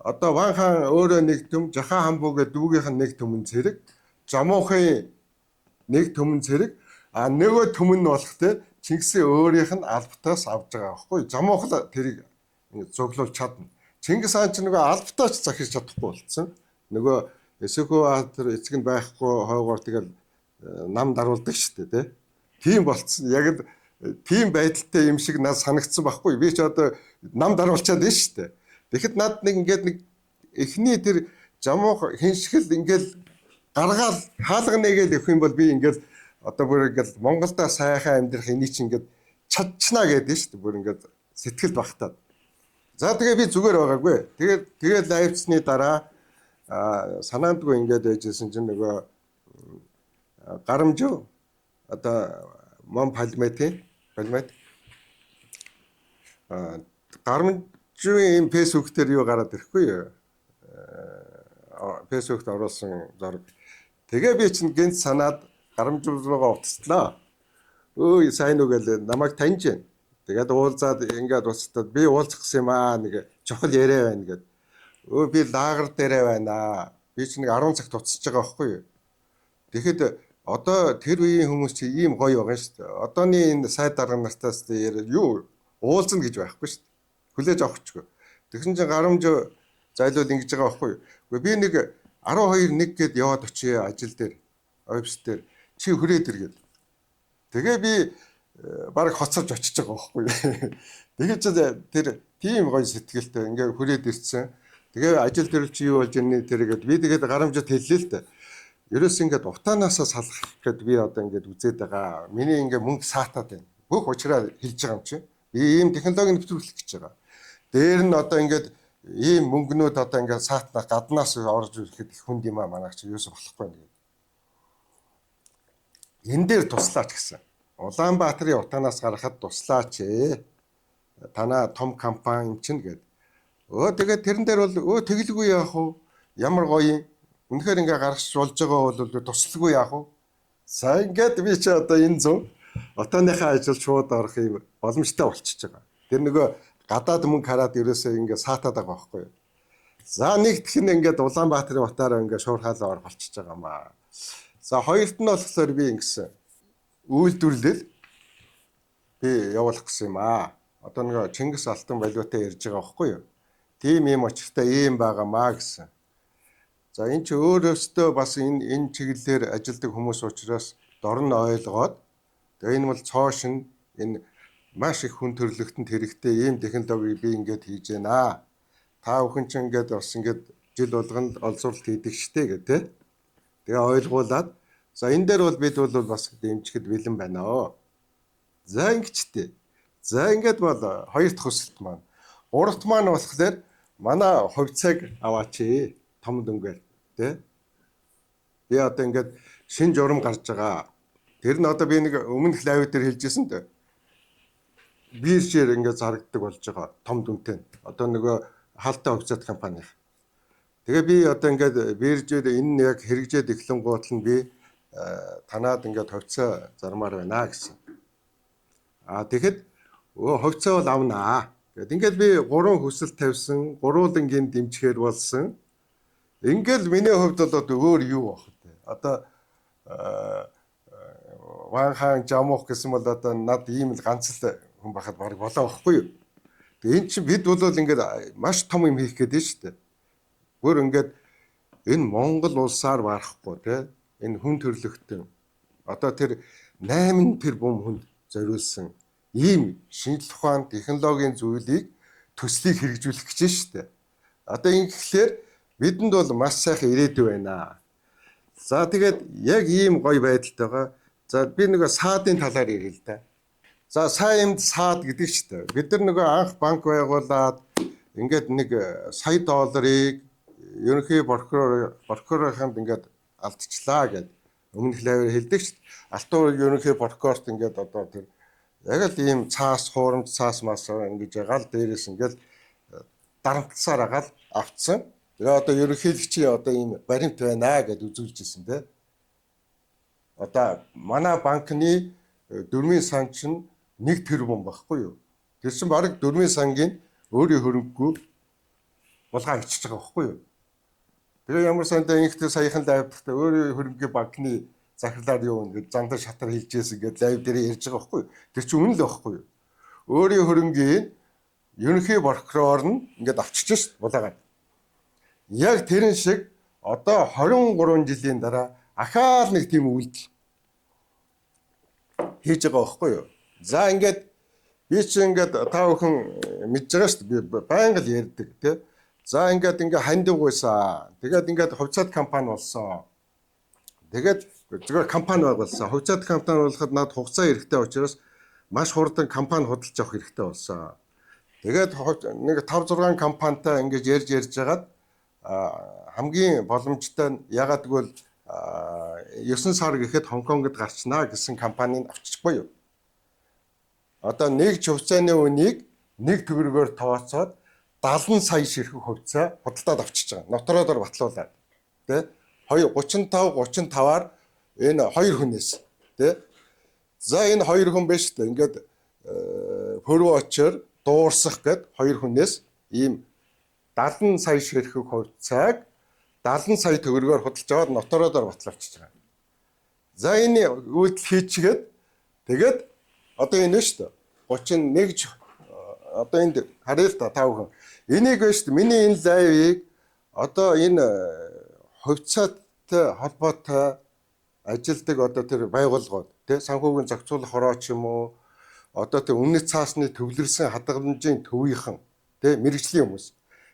одоо Ван хаан өөрөө нэг түм, Жахан хамбуу гэдэг дүүгийнх нь нэг түмэн цэрэг, Жамуухын нэг түмэн цэрэг, а нөгөө түмэн нь болох те Чингисийн өөрийнх нь албатаас авч байгаа байхгүй. Жамуух л тэрийг зуглуулж чадна. Чингис хаан ч нөгөө албатаач захиж чадахгүй болцсон. Нөгөө Эсэхүү тэр эцэг нь байхгүй хойгоор тэгэл нам даруулдаг шүү дээ те. Тийм болцсон. Яг л тийм байдалтай юм шиг надад санагдсан байхгүй. Би ч одоо нам даруулчаад байна шүү дээ. Тэгэхэд над нэг ингээд нэг эхний тэр Жамуух хиншгэл ингээд гаргаал хаалга нэгээл өгөх юм бол би ингээд одоо бүр ингээд Монголдо сайхан амьдрах энийг чи ингээд чадчихна гэдэг шүү дээ. Бүр ингээд сэтгэл багтаад. За тэгээ би зүгээр байгаагүй. Тэгээд live-цны дараа санаандгүй ингээд байжсэн чинь нөгөө гарамжуу одоо мон палметын палмет гарамжуугийн юм фэйсбુક дээр юу гараад ирэхгүй юу? Фэйсбુકт оруулсан зураг. Тэгээ би чинь гинт санаад гарамжуу руугаа утастлаа. Өө сайн уу гээл намайг таньж байна. Тэгээд уулзаад ингээд уцтаад би уулзах гэсэн юм аа нэг чухал яриа байна гэд. Өө би лагер дээрээ байна. Би чинь нэг 10 цагт уцсаж байгаа байхгүй юу? Тэгэхэд одоо тэр үеийн хүмүүс чи ийм гоё байгаа шүү дээ. Одооны энэ сайд дарга нартаас яриа юу уулзна гэж байхгүй шүү дээ. Хүлээж авахчгүй. Тэгсэн чинь гарамж зайлуул ингэж байгаа байхгүй юу? Үгүй би нэг 12 1 гэд яваад очие ажил дээр офис дээр чи хүрээд ир гэд. Тэгээ би бараг хоцорж очиж байгаа байхгүй юу? Тэгээ чи тэр тийм гоё сэтгэлтэй ингээ хүрээд ирсэн. Тэгээ ажил дээр чи юу болж ирнэ тэр гэд би тэгээд гарамжид хэллээ л дээ. Ерөөс ингээд утаанаасаа салах гэд би одоо ингээд үзээд байгаа. Миний ингээ мөнгө саатаад байна. Бүх уучраа хэлж байгаа юм чи. Би ийм технологи нэвтрүүлэх гэж байгаа. Дээр нь одоо ингээд ийм мөнгнүүд одоо ингээд саатна гаднаас орж ирэхэд их хүнд юм аа манайх чи юусоо болохгүй нэг. Энэ дээр туслаач гэсэн. Улаанбаатарын утаанаас гаргахад туслаач ээ. Танаа том компани юм чинь гэд. Өө тэгээд тэрэн дээр бол өө тэгэлгүй яах вэ? Ямар гоё юм. Үнэхээр ингээ гаргаж болж байгаа бол туслалгүй яах вэ? За ингээд би чи одоо энэ зам отооныхаа ажил шууд орох юм боломжтой болчихж байгаа. Тэр нөгөө гадаад мөнгө хараад ерөөсөө ингээ саатаад байгаа байхгүй юу? За нэгдэх нь ингээд Улаанбаатарын утаараа ингээ шуурхаалаа орох болчихж байгаа маа. За хоёрт нь болохоор би ингэсэн үйлдвэрлэл би явуулах гэсэн юм аа. Одоо нөгөө Чингис алтан валютаа ярьж байгаа байхгүй юу? Тийм юм очиртай ийм байгаа маа гэсэн. За энэ чи өөрөөсөө бас энэ чиглэлээр ажилдаг хүмүүс учраас дор нь ойлгоод тэгээ энэ бол цоо шин энэ маш их хүн төрөлхтөнд хэрэгтэй ийм технологиг би ингээд хийж байна. Та бүхэн ч ингээд бас ингээд жил болгонд олзуурлалт хийдэг штэ гэх тээ. Тэгээ ойлгуулад за энэ дээр бол бид бол бас дэмжихэд бэлэн байна. За ингэчтэй. За ингээд бол хоёр дахь хүсэлт маань. Гуравт маань болохоор манай хувьцааг аваач ээ. Том дүнгээр тий. Би одоо ингээд шин журам гарч байгаа. Тэр нь одоо би нэг өмнөх live дээр хэлжсэн дээ. биржээр ингээд зарагддаг болж байгаа том дүнтэй. Одоо нөгөө хаалтай хувьцаат компани. Тэгээ би одоо ингээд биржээр энэ яг хэрэгжээд эхлэнгуут нь би танаад ингээд хувьцаа зармаар байна гэсэн. А тэгэхэд хувьцаа бол авнаа. Гэт ингээд би 3 хүсэл тавьсан, гурвуулангийн дэмжихээр болсон. Ингээл миний хувьд бол одоо өөр юу байх вэ? Одоо Ван хаан Жамуух гэсэн бол одоо над ийм л ганц л хүн байхад баг болоо байхгүй юу? Тэгээ эн чинь бид бол ингээд маш том юм хийх гээд нь шүү дээ. Бүр ингээд энэ Монгол улсаар барахгүй те энэ хүн төрлөختөн одоо тэр 8 тэрбум хүнд зориулсан ийм шинжлэх ухаан технологийн зүйлийг төслийг хэрэгжүүлэх гэж шүү дээ. Одоо ингэхлээр бидэнд бол маш сайхан ирээдүй байна. За тэгээд яг ийм гоё байдалтай байгаа. За би нөгөө саадын талаар ярил л да. За сайн юмд саад гэдэг шүү дээ. Бид нар нөгөө анх банк байгуулад ингээд нэг сая долларыг ерөнхий прокурорынд ингээд алдчихлаа гэд өмнөх лайваар хэлдэг шүү дээ. Алтан ерөнхий прокурорт ингээд одоо тэр яг л ийм цаас хуурамч цаас мас ингэж гал дээрээс ингээд дарамтласаар агаал автсан. Тэгээ одоо ерөнхийлөгчийн одоо ийм баримт байна гэд үзүүлж ирсэн те. Одоо манай банкны дөрмийн сан чинь 1 тэрбум байхгүй юу? Тэр чинь бараг дөрмийн сангийн өөрийн хөрөнгөгүй булгаа ичж байгаа байхгүй юу? Тэгээ ямар сандаа инхтэй саяхан лайвдахтай өөрийн хөрөнгөний банкны захирлаар юу ингэж зандаа шатар хэлж байсан гэдээ лайв дээр ярьж байгаа байхгүй юу? Тэр чинь үнэн л байхгүй юу? Өөрийн хөрөнгийн ерөнхий прокурор нь ингээд авчиж шít булаагаад. Яг тэрэн шиг одоо 23 жилийн дараа ахаал нэг тийм үйлдэл хийж байгаа байхгүй юу? За ингээд би чи ингээд та бүхэн мэдж байгаа шүү дээ. Би байнга л ярьдаг тий. За ингээд ингээ хандив гуйсаа. Тэгээд ингээд хувьцаат компани болсон. Тэгээд зүгээр компани байгуулсан. Хувьцаат компани болоход над хугацаа хэрэгтэй учраас маш хурдан компани худалдаж авах хэрэгтэй болсон. Тэгээд нэг 5 6 компанитай ингэж ярьж ярьж хагаад хамгийн боломжтой нь ягаад гэвэл 9 сар гэхэд Хонконгод гарчнаа гэсэн компаниг авчихгүй юу? Одоо нэг ч хувьцааны үнийг нэг төгрөгөөр тооцоод 70 сая ширхэг хувьцаа худалдаад авчиж байгаа. Нотродоор батлуулаад. Тэ? 35 35-аар энэ хоёр хүнээс тэ? За энэ хоёр хүн биш үү? Ингээд хөрөө очоор дуурсах гэд хоёр хүнээс ийм 70 сая ширхэг хувьцааг 70 сая төгрөгөөр худалдаж аваад нотородоор батлавчиж байгаа. За энэ үйлдэл хийчихэд тэгээд одоо энэ шүү дээ. 31 одоо энд харъя л да та бүхэн. Энийг байна шүү дээ. Миний энэ лайвыг одоо энэ хувьцаатай холбоотой ажилдаг одоо тэр байгууллагууд тий санхүүгийн зохицуулах хороо ч юм уу одоо тэр өмнөд цаасны төвлөрсөн хадгаламжийн төвийнхэн тий мэрэгжлийн хүмүүс.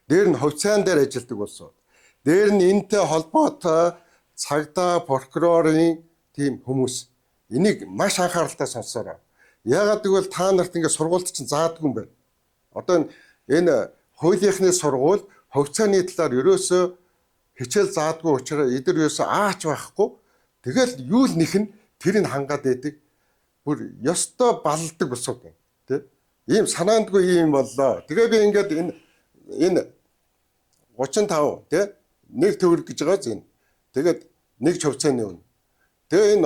Дээр нь хувьцаан дээр ажилдаг улсууд. Дээр нь энэтэй холбоотой цагдаа прокурорын тийм хүмүүс. Энийг маш анхааралтай сонсоорой. Яагаад гэвэл та нарт ингээд сургуульд чинь заадгүй юм байна. Одоо энэ хуулийнхны сургууль хувьцааны талаар ерөөсөө хичээл заадгүй учраас эдгээр ерөөсөө аач байхгүй. Тэгэл юу л нэх нь тэрийг хангаад байдаг. Бүр ёстой баллдаг бусууд юм. Тэ? Ийм санаандгүй ийм боллоо. Тэгээ би ингээд энэ 35 тэ нэг төгрөг гэж байгаа зэн. Тэгээд нэг ч хувьцааны үн. Тэгээ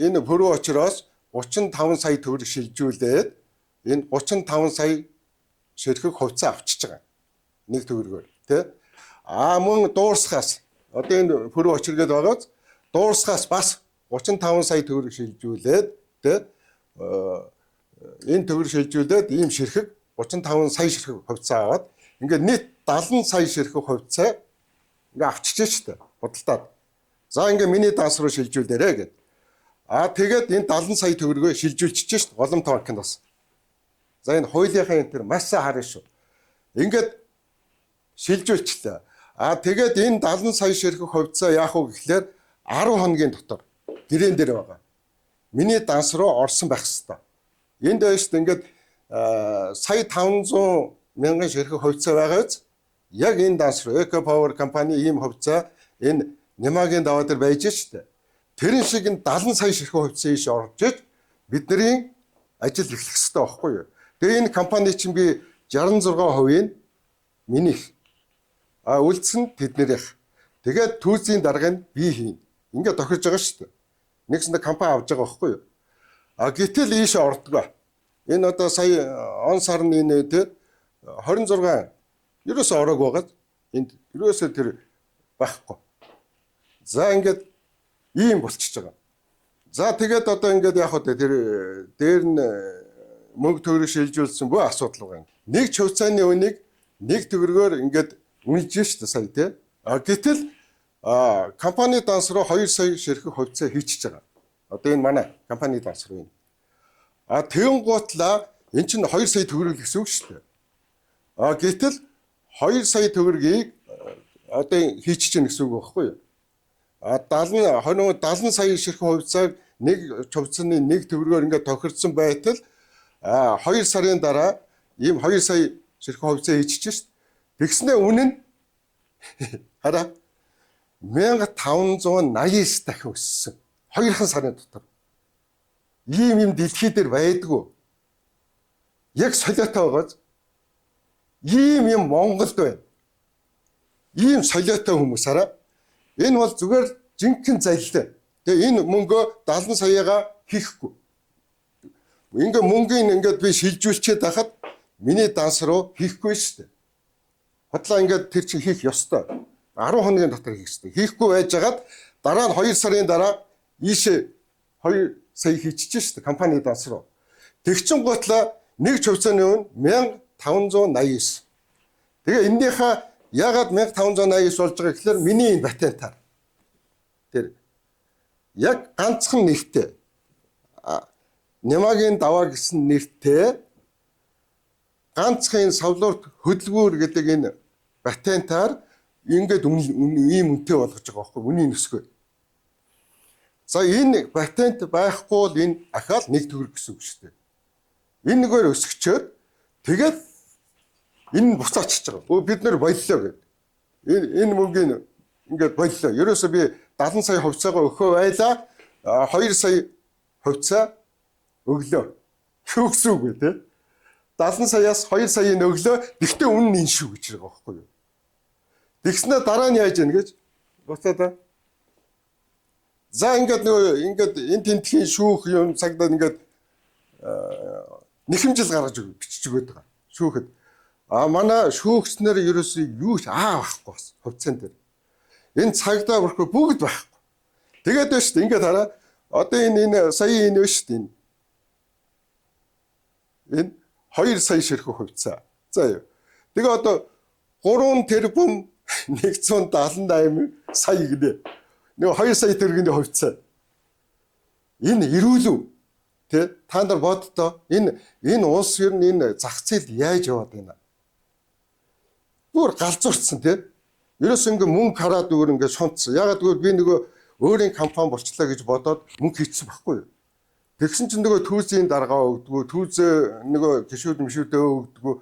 энэ пөрөө очроос 35 сая төгрөг шилжүүлээд энэ 35 сая ширхэг хувьцаа авчиж байгаа. Нэг төгрөгөөр тий. А мөн дуурсахаас одоо энэ пөрөө очир гээд байгааз дуурсахаас бас 35 сая төгрөг шилжүүлээд тий. Энэ төгрөг шилжүүлээд ийм ширхэг 35 сая ширхэг хувьцаа аваад ингээд нийт 70 сая ширхэг хувьцаа ингээ авчиж штэ худалдаад. За ингээ миний данс руу шилжүүлээрэ гэд. А тэгээд энэ 70 сая төгрөгөө шилжүүлчихэж штэ голомт банкнд бас. За энэ хуулийнхаа энэ төр маш сайн харна шүү. Ингээд шилжүүлчихлээ. А тэгээд энэ 70 сая ширхэг хувьцаа яах вэ гэхлээр 10 хоногийн дотор гэрээн дээр байгаа. Миний данс руу орсон байх хэвээр. Энд байна шүү дээ ингээд сая 500 мянган ширхэг хувьцаа байгаа биз? Яг энэ данс руу Eco Power компани ийм хувьцаа энэ Немагийн даваа дээр байж штэ. Тэрэн шиг энэ 70 сая ширхэг хувьцаа ийш орж иж бидний Ажил эхлэх хэрэгтэй байхгүй юу? Тэгээ энэ компани чинь би 66% нь минийх. А үлдсэн нь тэднэрийнх. Тэгээд түүзийн дарга нь би хийн. Ингээд тохирж байгаа шүү дээ. Нэгсэндээ компани авч байгаа байхгүй юу? А гэтэл ийшээ ордгоо. Энэ одоо сая он сарны энэ те 26 ерөөсөө ороог байгаад энд ерөөсөө тэр байхгүй. За ингээд ийм болчихж байгаа. За тэгээд одоо ингээд яг хөө тэр дээр нь мөнгө төгрөг шилжүүлсэн бүх асуудал байгаа. Нэг хувьцааны үнийг нэг төгрөгөөр ингээд үнэлж штэ сая тий. А гэтэл компани данс руу 2 сая ширхэг хувьцаа хийчихэж байгаа. Одоо энэ манай компани данс руу энэ. А тэгэн гутлаа эн чинь 2 сая төгрөг гэсэн үг шүү дээ. А гэтэл 2 сая төгрөгийг одоо хийчихэж гэнэ гэсэн үг байхгүй юу? А 70 20 70 сая ширхэг хувьцааг нэг хувьцааны нэг төгрөгөөр ингээд тохирдсон байтал 2 сарын дараа ийм 2 сая ширхэг хувьцаа хийчихэж шít. Тэгснээ үнэ нь хараа 1589 дахин өссөн. 2 сарын дотор. Ийм юм дэлхий дээр байдгүй. Яг солиотой байгааз ийм юм Монголд байна. Ийм солиотой хүмүүс хараа. Энэ бол зүгээр жинхэнэ заллаа. Тэгээ энэ мөнгөө 70 саягаа хийхгүй. Ингээ мөнгөний ингээд би шилжүүлчихэд байхад миний данс руу хийхгүй шүү дээ. Хотлоо ингээд тэр чинь хийх ёстой. 10 хоногийн дотор хийх ёстой. Хийхгүй байжгаад дараа нь 2 сарын дараа ийшээ 2 сая хийчихэж шүү дээ компани данс руу. Тэгчин гутлаа нэг хувьцааны үн 1589. Тэгээ эннийхээ ягаад 1589 болж байгаа гэхээр миний энэ патентаар. Тэр яг ганцхан нэртэй Нямагийн даваа гэсэн нэртэй ганцхан энэ савлуурт хөдөлгүүр гэдэг энэ патентаар ингээд ийм үнэтэй болгож байгаа байхгүй үнийн өсгөө. За энэ патент байхгүй бол энэ ахаал нэг төгрөг гэсэн үг шүү дээ. Энэ нэгээр өсгчөөд тэгээд энэ буцаачиж байгаа. Өө бид нэр боллоо гэд. Энэ мөнгийг ингээд боллоо. Ерөөсөө би 70 сая хувьцаагаа өгөхөө байлаа. 2 сая хувьцаа өглөө. Юу гэсэн үг вэ те? 70 саяас 2 саяын өглөө. Тэгтээ үнэн нь энэ шүү гэж байгаа байхгүй юу? Тэгснэ дараа нь яаж яах гэж буцаада. За ингээд нөгөө ингээд энэ тентхийн шүүх юм цагдаа ингээд нэхэмжил гаргаж бичиж өгöd байгаа. Шүүхэд. А манай шүүгчнэр ерөөсөө юу ч аа байхгүй бас хувьцаан дээр. Энэ цагдаа бүрхүү бүгд байхгүй. Тэгээд байна шүү дээ. Ингээд хараа. Одоо энэ сая энэ байна шүү дээ. Энэ 2 сая ширхэг хувьцаа. За юу. Тэгээ одоо 3 тэрбум 178 сая гинэ. Нэг 2 сая төгрөгийн хувьцаа. Энэ эрүүлв. Тэ та нар боддоо энэ улс ер нь энэ зах зээлд яаж яваад байна? Бүр галзуурцсан тэ. Ерөөс ингээ мөнгө хараад өөр ингээ шунтсан. Ягаад гэвэл би нөгөө өөрийн компани болчлаа гэж бодоод мөнгө хийчихсэн байхгүй юу? Тэгсэн чинь нөгөө түүзийн даргаа өгдгөө, түүзээ нөгөө гişүүд мшүүдээ өгдгөө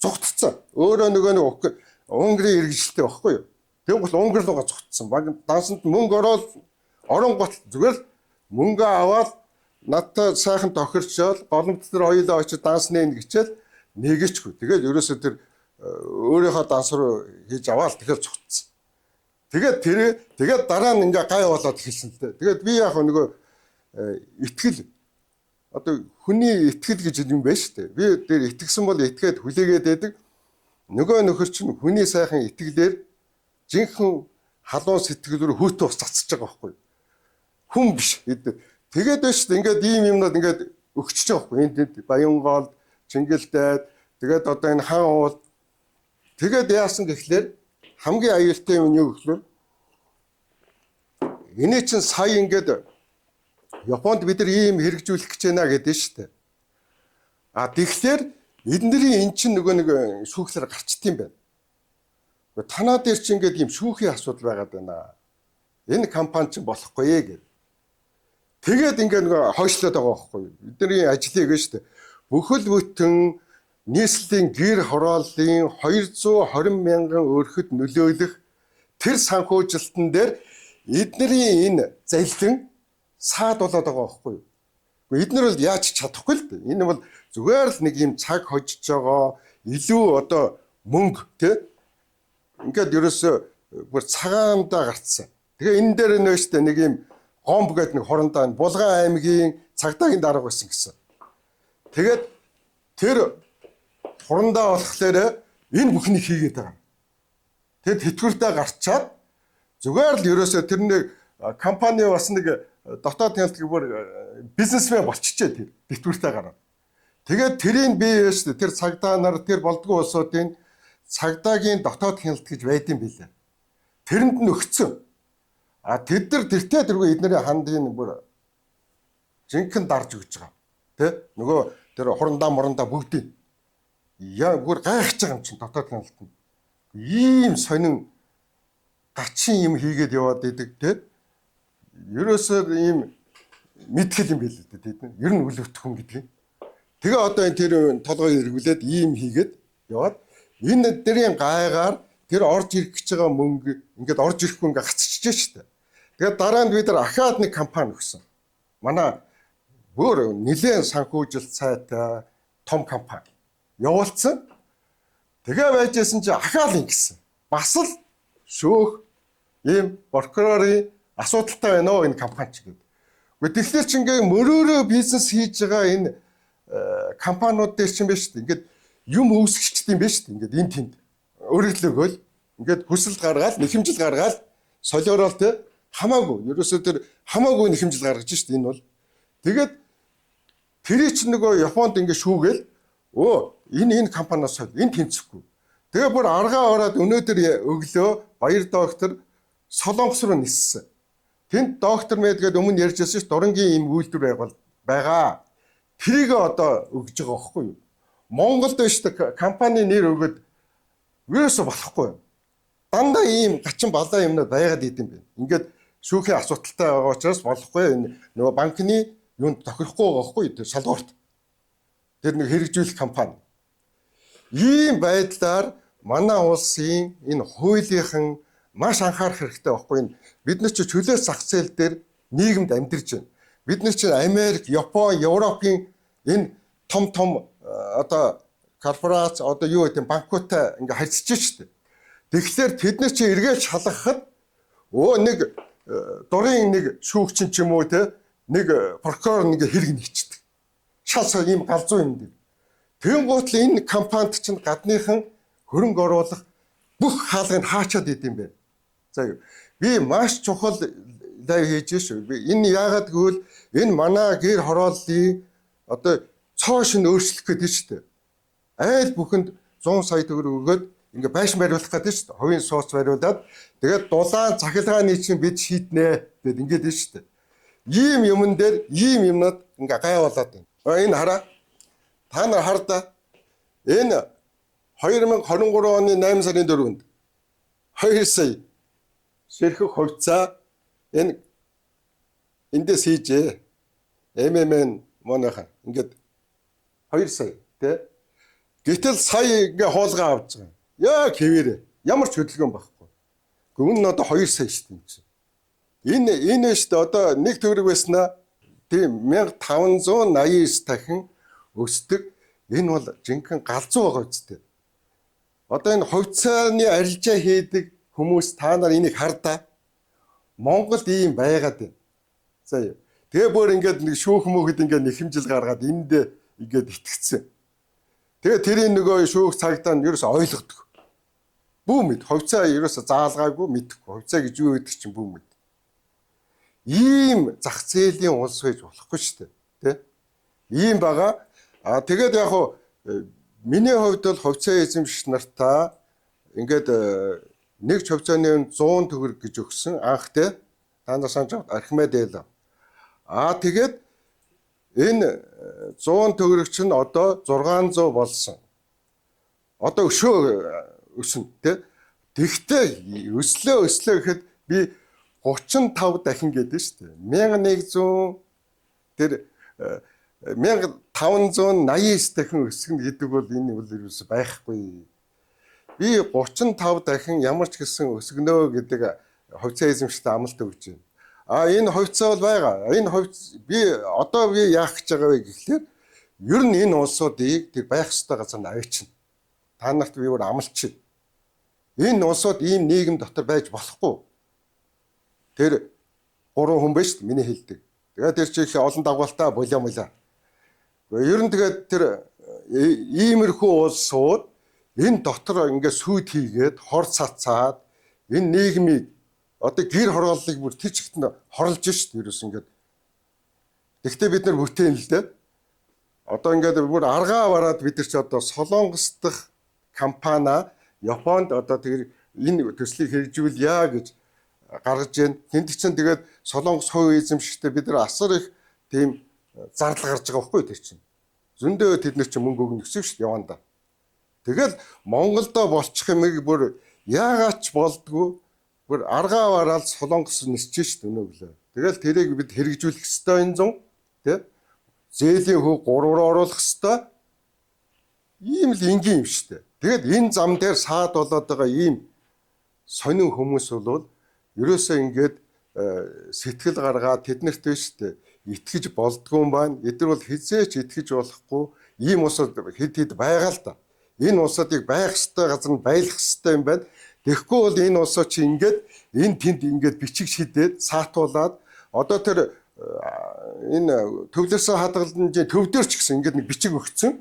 зугтцсан. Өөрөө нөгөө нэг Унгарын иргэжлтэй байхгүй юу? Тэгвэл бол Унгар руугаа зугтсан. Дансанд мөнгө ороод оронгот зүгээр л мөнгө аваад надтай сайхан тохирчоол голомт дээр хоёулаа очиж данс нээн гэчээл нэгэчгүй. Тэгээд ерөөсөө тэр өөрийнхөө данс руу хийж аваад тэгэл зугтсан. Тэгээд тэр тэгээд дараа нь ингээ гай болоод эхэлсэн л дээ. Тэгээд би яг нөгөө итгэл одоо хүний итгэл гэж юм байна шүү дээ. Би тэр итгэсэн бол итгээд хүлээгээд байдаг. Нөгөө нөхөр чинь хүний сайхан итгэлээр жинхэнэ халуун сэтгэл рүү хүүтэн ус цацж байгаа байхгүй. Хүн биш. Тэгээд байна шүү дээ. Ингээд ийм юмнууд ингээд өгчөж байгаа байхгүй. Энд Баянголд, Чингэлдээд тэгээд одоо энэ хан уул тэгээд яасан гэхлээр хамгийн аюултай юм нь юу гэхлээр энэ чинь сая ингээд Японд бид нар ийм хэрэгжүүлэх гэж байна гэдэг нь шүү дээ. А тэгэхээр эднэрийн эн чинь нөгөө нэг шүүхлэр гарчт юм байна. Танаа дээр чинь ингээд ийм шүүхийн асуудал байгаад байна. Энэ компани чинь болохгүй ээ гэв. Тэгээд ингээд нөгөө хойшлоод байгаа байхгүй юу? Бидний ажлыг шүү дээ. Бүхэл бүтэн нийслэлийн гэр хорооллын 220 мянган өрхөд нөлөөлөх тэр санхүүжилтэн дээр эднэрийн энэ заллин саад болоод байгаа байхгүй юу? Гэхдээ эднэр бол яаж чадахгүй л дээ. Энэ бол зүгээр л нэг юм цаг хожиж байгаа, илүү одоо мөнгө тий. Ингээд ерөөсөө бүр цагаандаа гарцсан. Тэгээ энэ дээр нөө штэ нэг юм гомб гэдэг нэг хорондоо Булган аймгийн цагдаагийн дарга байсан гэсэн. Тэгээд тэр хурандаа болохоор энэ бүхнийг хийгээд байгаа. Тэр тэтгэвртээ гарчаад зүгээр л ерөөсөө тэр нэг компани бас нэг дотоод хяналтыг бүр бизнесмен болчихжээ тэр тэтгэвртээ гараад. Тэгээд тэрийг би шүү дээ тэр цагдаа нар тэр болдгоо улсуудын цагдаагийн дотоод хяналт гэж байдсан билээ. Тэрэнд нь өгцөн. А тэд нар тэртээ тэргүй эднэрийн хандын бүр жинхэнэ дарж өгч байгаа. Тэ? Нөгөө тэр хурандаа мурандаа бүгдийг яа бүр гайхаж байгаа юм чинь дотоод хяналт нь. Ийм сонин гачин юм хийгээд яваад идэг тэ. Ерөөсөө ийм мэдхэл юм байл л дээ тэд. Ер нь үл өвтгөн гэдэг юм. Тэгээ одоо энэ тэр толгойг эргүүлээд ийм хийгээд яваад энэ дэрийн гайгаар тэр орж ирэх гэж байгаа мөнгө ингээд орж ирэхгүй ингээд гацчихжээ шүү дээ. Тэгээд дараа нь бид нар ахаад нэг компани өгсөн. Манай өөр нэлээд санхүүжилт сайтай том компани явуулсан. Тэгээ байжсэн чи ахаал ингэсэн. Бас л шөөх ийм прокурорын асуудалтай байна уу энэ компани ч гэдэг. Гэхдээ тэгэхээр чи ингээ мөрөөрөө бизнес хийж байгаа энэ компаниуд дээр чинь биш үү? Ингээд юм үүсгэжчт юм биш үү? Ингээд энэ тэнд өөрөглөөгөөл ингээд хүсэл гаргаал, нэхэмжил гаргаал, солиорол те хамаагүй. Ерөөсөө тэр хамаагүй нэхэмжил гаргаж шít энэ бол. Тэгээд тэрий чинь нөгөө Японд ингээд шүүгээл өө энэ компаниас соль, энэ тэнцэхгүй. Тэгээ бүр аргаа ороод өнөөдөр өглөө Баяр доктор Солонгос руу ниссэн. Тэнд доктор мэд гээд өмнө ярьж байсан ш дурангийн ийм үйлдвэр байгуул байгаа. Тэрийг одоо өгж байгаа байхгүй юу? Монголд биш компани нэр өгөөд ерөөсө болохгүй. Дандаа ийм гачин балаа юмнууд байгаад идэм бэ. Ингээд шүүхийн асуудалтай байгаа учраас болохгүй. Энэ нөгөө банкны юунд тохирохгүй байгаа байхгүй юу? Тэр шалгуурт. Тэр нэг хэрэгжүүлэх компани. Ийм байдлаар манай улсын энэ хуулийнхан маш анхаарах хэрэгтэй байхгүй юу? Бид нар чи чөлөө зах зээл дээр нийгэмд амьдарч байна. Бид нар чи Америк, Япон, Европын энэ том том одоо корпорац одоо юу гэдэг банкудтай ингээ харьцаж штэ. Тэгэхээр тэд нар чи эргээд шалгахад өө нэг дурын нэг шүүгчин ч юм уу те нэг прокурор нэг хэрэг нэгчдэг. Шал ийм галзуу юм дээр. Тэнгуут л энэ компанид чинь гадныхан хөрөнгө оруулах бүх хаалгыг хаачаад идэм бэ. За юу. Би маш чухал лайв хийж шүү. Би энэ яагаад гэвэл энэ манай гэр хорооллын одоо цоо шин өөрчлөх гэдэг шүү дээ. Айл бүхэнд 100 сая төгрөг өгөөд ингээ байшин бариулах гэдэг шүү дээ. Хувийн сууц бариулаад тэгээд дулаан цахилгааны чинь бид шийднэ гэд ингээд нь шүү дээ. Ийм юмн дээр ийм юмнууд ингээ гай болоод байна. Энэ хараа. Та нар хар да. Энэ 2023 оны 8 сарын 4-нд 2 сая ширхэг хувьцаа энэ эндээс хийжээ. ММН манайхан ингээд 2 сая тий. Гэтэл сая ингээ хуулгаа авч байгаа. Яг хэвээрээ. Ямар ч хөдөлгөөн байхгүй. Гэхдээ энэ одоо 2 сая шүү дээ юм чинь. Энэ шүү дээ одоо нэг төгрөг байснаа тийм 1589 дахин өсдөг. Энэ бол жинхэнэ галзуу байгаа үстэй. Одоо энэ хувьцааны арилжаа хийдэг хүмүүс та нар энийг хардаа. Монголд ийм байгаад байна. За юу. Тэгээ бүр ингээд нэг шүүх мөөхөд ингээд нэхэмжил гаргаад энд ингээд итгэцсэн. Тэгээ тэрийн нөгөө шүүх цагдаа нь ерөөсө ойлгодог. Бүү мэд. Хувьцаа ерөөсө заалгаагүй мэдэхгүй. Хувьцаа гэж юу гэдэг чинь бүү мэд. Ийм зах зээлийн улс байж болохгүй шүү дээ. Тэ? Ийм байгаа. А тэгээд яг хуу миний хувьд бол хувьцаа эзэмшигч нартаа ингээд нэг ч хувьцааны 100 төгрөг гэж өгсөн анх те. Та нар санаж байгаа Архимед ээл. А тэгээд энэ 100 төгрөг чинь одоо 600 болсон. Одоо өшөө өснө те. Тэгтээ өслөө гэхэд би 35 дахин гэдэг шүү дээ. 1100 тэр 1589 дахин өсгөн гэдэг бол энэ бол ерөөсөй байхгүй. Би 35 дахин ямар ч гэсэн өсгөнөө гэдэг хувьцаа эзэмшигчтэй амлалт өгч байна. А энэ хувьцаа бол байгаа. Энэ хувьц би одоо би яах гэж байгаа вэ гэхлээр ер нь энэ улсуудыг тэр байх ёстой газар нь авчина. Та нарт би өөр амлчих. Энэ улсууд ийм нийгэм дотор байж болохгүй. Тэр гурван хүн байж шүү дээ миний хэлдэг. Тэгээд тэр чи их олон дагуултаа болоо молоо. Ер нь тэгээд тэр иймэрхүү улсууд энэ дотор ингээд сүйт хийгээд хор цацаад энэ нийгмийг одоо гэр хорооллыг бүр тэр чигт нь хорлож шít ерөөс ингээд. Тэгвэл бид нар бүтээн л дээ. Одоо ингээд бүр аргаа бараад бид нар ч одоо Солонгос дахь компани Японд одоо тэр энэ төслийг хэрэгжүүлье гэж гаргаж байна. Тэнд чинь тэгээд Солонгос хувь эзэмшигчтэй бид нар асар их тийм зардал гарч байгаа байхгүй тэр чинь. Зөндөө тэд нар чинь мөнгө өгнө гэсэн шүү дээ яванда. Тэгэл Монголдо болчих юмыг бүр яагаад ч болдгоо бүр аргаа бараал Солонгос нисэж шүү дээ өнөөглөө. Тэгэл тэрийг бид хэрэгжүүлэх ёстой энэ зун тий. Зээлийн хөв гурвар оруулах ёстой. Ийм л энгийн юм шүү дээ. Тэгээд энэ зам дээр саад болоод байгаа ийм сонин хүмүүс бол ерөөсөө ингээд сэтгэл гаргаад тэднэрт биш үү итгэж болдгоо юм байна. Эдгээр бол хизээч итгэж болохгүй ийм улсууд хэд хэд байгаа л да. Энэ улсуудыг байх ёстой газар нь байлгах ёстой юм байна. Тэгэхгүй бол энэ улсууд чи ингээд энэ тэнд ингээд бичиг шидээд саатуулаад одоо тэр энэ төвлөрсөн хадгаламжийн төв дээр ч гэсэн ингээд нэг бичиг өгцөн.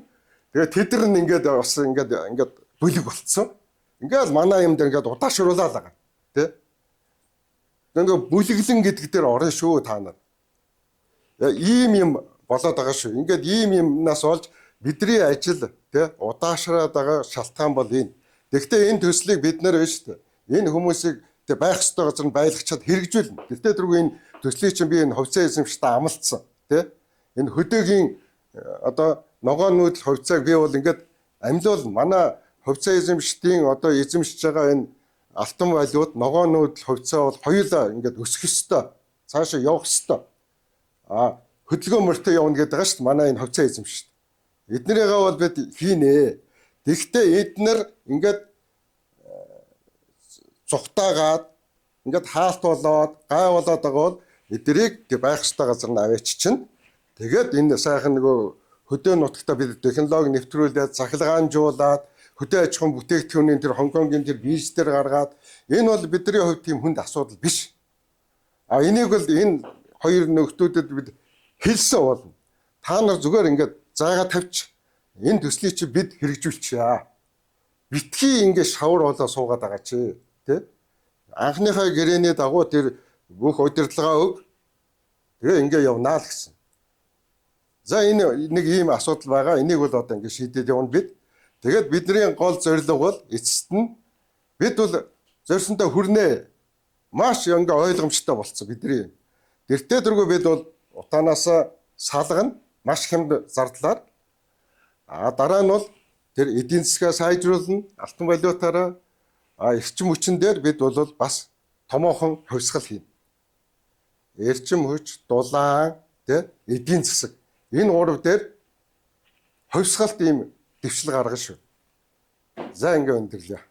Тэгээд тэд нар нь ингээд бас ингээд ингээд бүлэг болцсон. Ингээд манай юм дээр ингээд удаашруулаад байгаа. Тэ? Ингээд бүлэглэн гэдэг дээр орно шүү та нар. Ийм юм болоод байгаа шүү. Ингээд ийм юмнаас олж бидний ажил тэ удаашраад байгаа шалтгаан бол энэ. Тэгэхдээ энэ төслийг бид нэр биш үү? Энэ хүмүүсийг тэ байх ёстой газар нь байлгачаад хэрэгжүүлнэ. Тэртээ тэргүй энэ төслийг чинь би энэ хувьцаа эзэмшигчтэй амлалтсан тэ. Энэ хөдөөгийн одоо ногоон нүүдэл хувьцааг би бол ингээд амлуул манай хувьцаа эзэмшигчдийн одоо эзэмшиж байгаа энэ алтан валют ногоон нүүдэл хувьцаа бол хоёулаа ингээд өсөх ёстой. Цаашаа явах ёстой. А хөдөлгөөн мөртөө явна гэдэг байгаа шүү дээ. Манай энэ хувьцаа эзэмшигчд. Эднэрийгээ бол бид хийнэ. Тэгэхдээ эднэр ингээд зүхтаагаад ингээд хаалт болоод гай болоод байгаа бол эднэрийг байх ёстой газар нь аваач чинь. Тэгээд энэ сайхан нөгөө хөдөө нутагта бид технологи нэвтрүүлээд цахилгаанжуулаад хөдөө аж ахуйн бүтээгдэхүүний тэр Хонконгийн тэр виз дээр гаргаад энэ бол бидний хувьд тийм хүнд асуудал биш. А энийг бол энэ хоёр нөхдүүдэд бид хэлсэн болно. Та нар зүгээр ингээд зайгаа тавьчих. Энэ төслийг чи бид хэрэгжүүлчихье. Битгий ингээд шавар болоо суугаад байгаа чи, тэ? Анхныхаа гэрээний дагуу тэр бүх удирдлага өг. Тэгээ ингээ явнаа л гэсэн. За энэ нэг ийм асуудал байгаа. Энийг бол одоо ингээд шийдээд явна бид. Тэгээд бидний гол зорилго бол эцэст нь бид бол зорьсондоо хүрнэ. Маш ингээ ойлгомжтой болцсон бидний. Тэртээ тэргүй бид бол утаанаас салгана маш хямд зардлаар. А дараа нь бол тэр эдийн засгаа сайжруулна, алтан валютаараа эрчим хүчин дээр бид бол бас томоохон хувьсгал хийнэ. Эрчим хүч, дулаан, тэ эдийн засаг энэ гурав дээр хувьсгалт ийм дэвшил гаргана шүү. За ингээ өндөрлөө.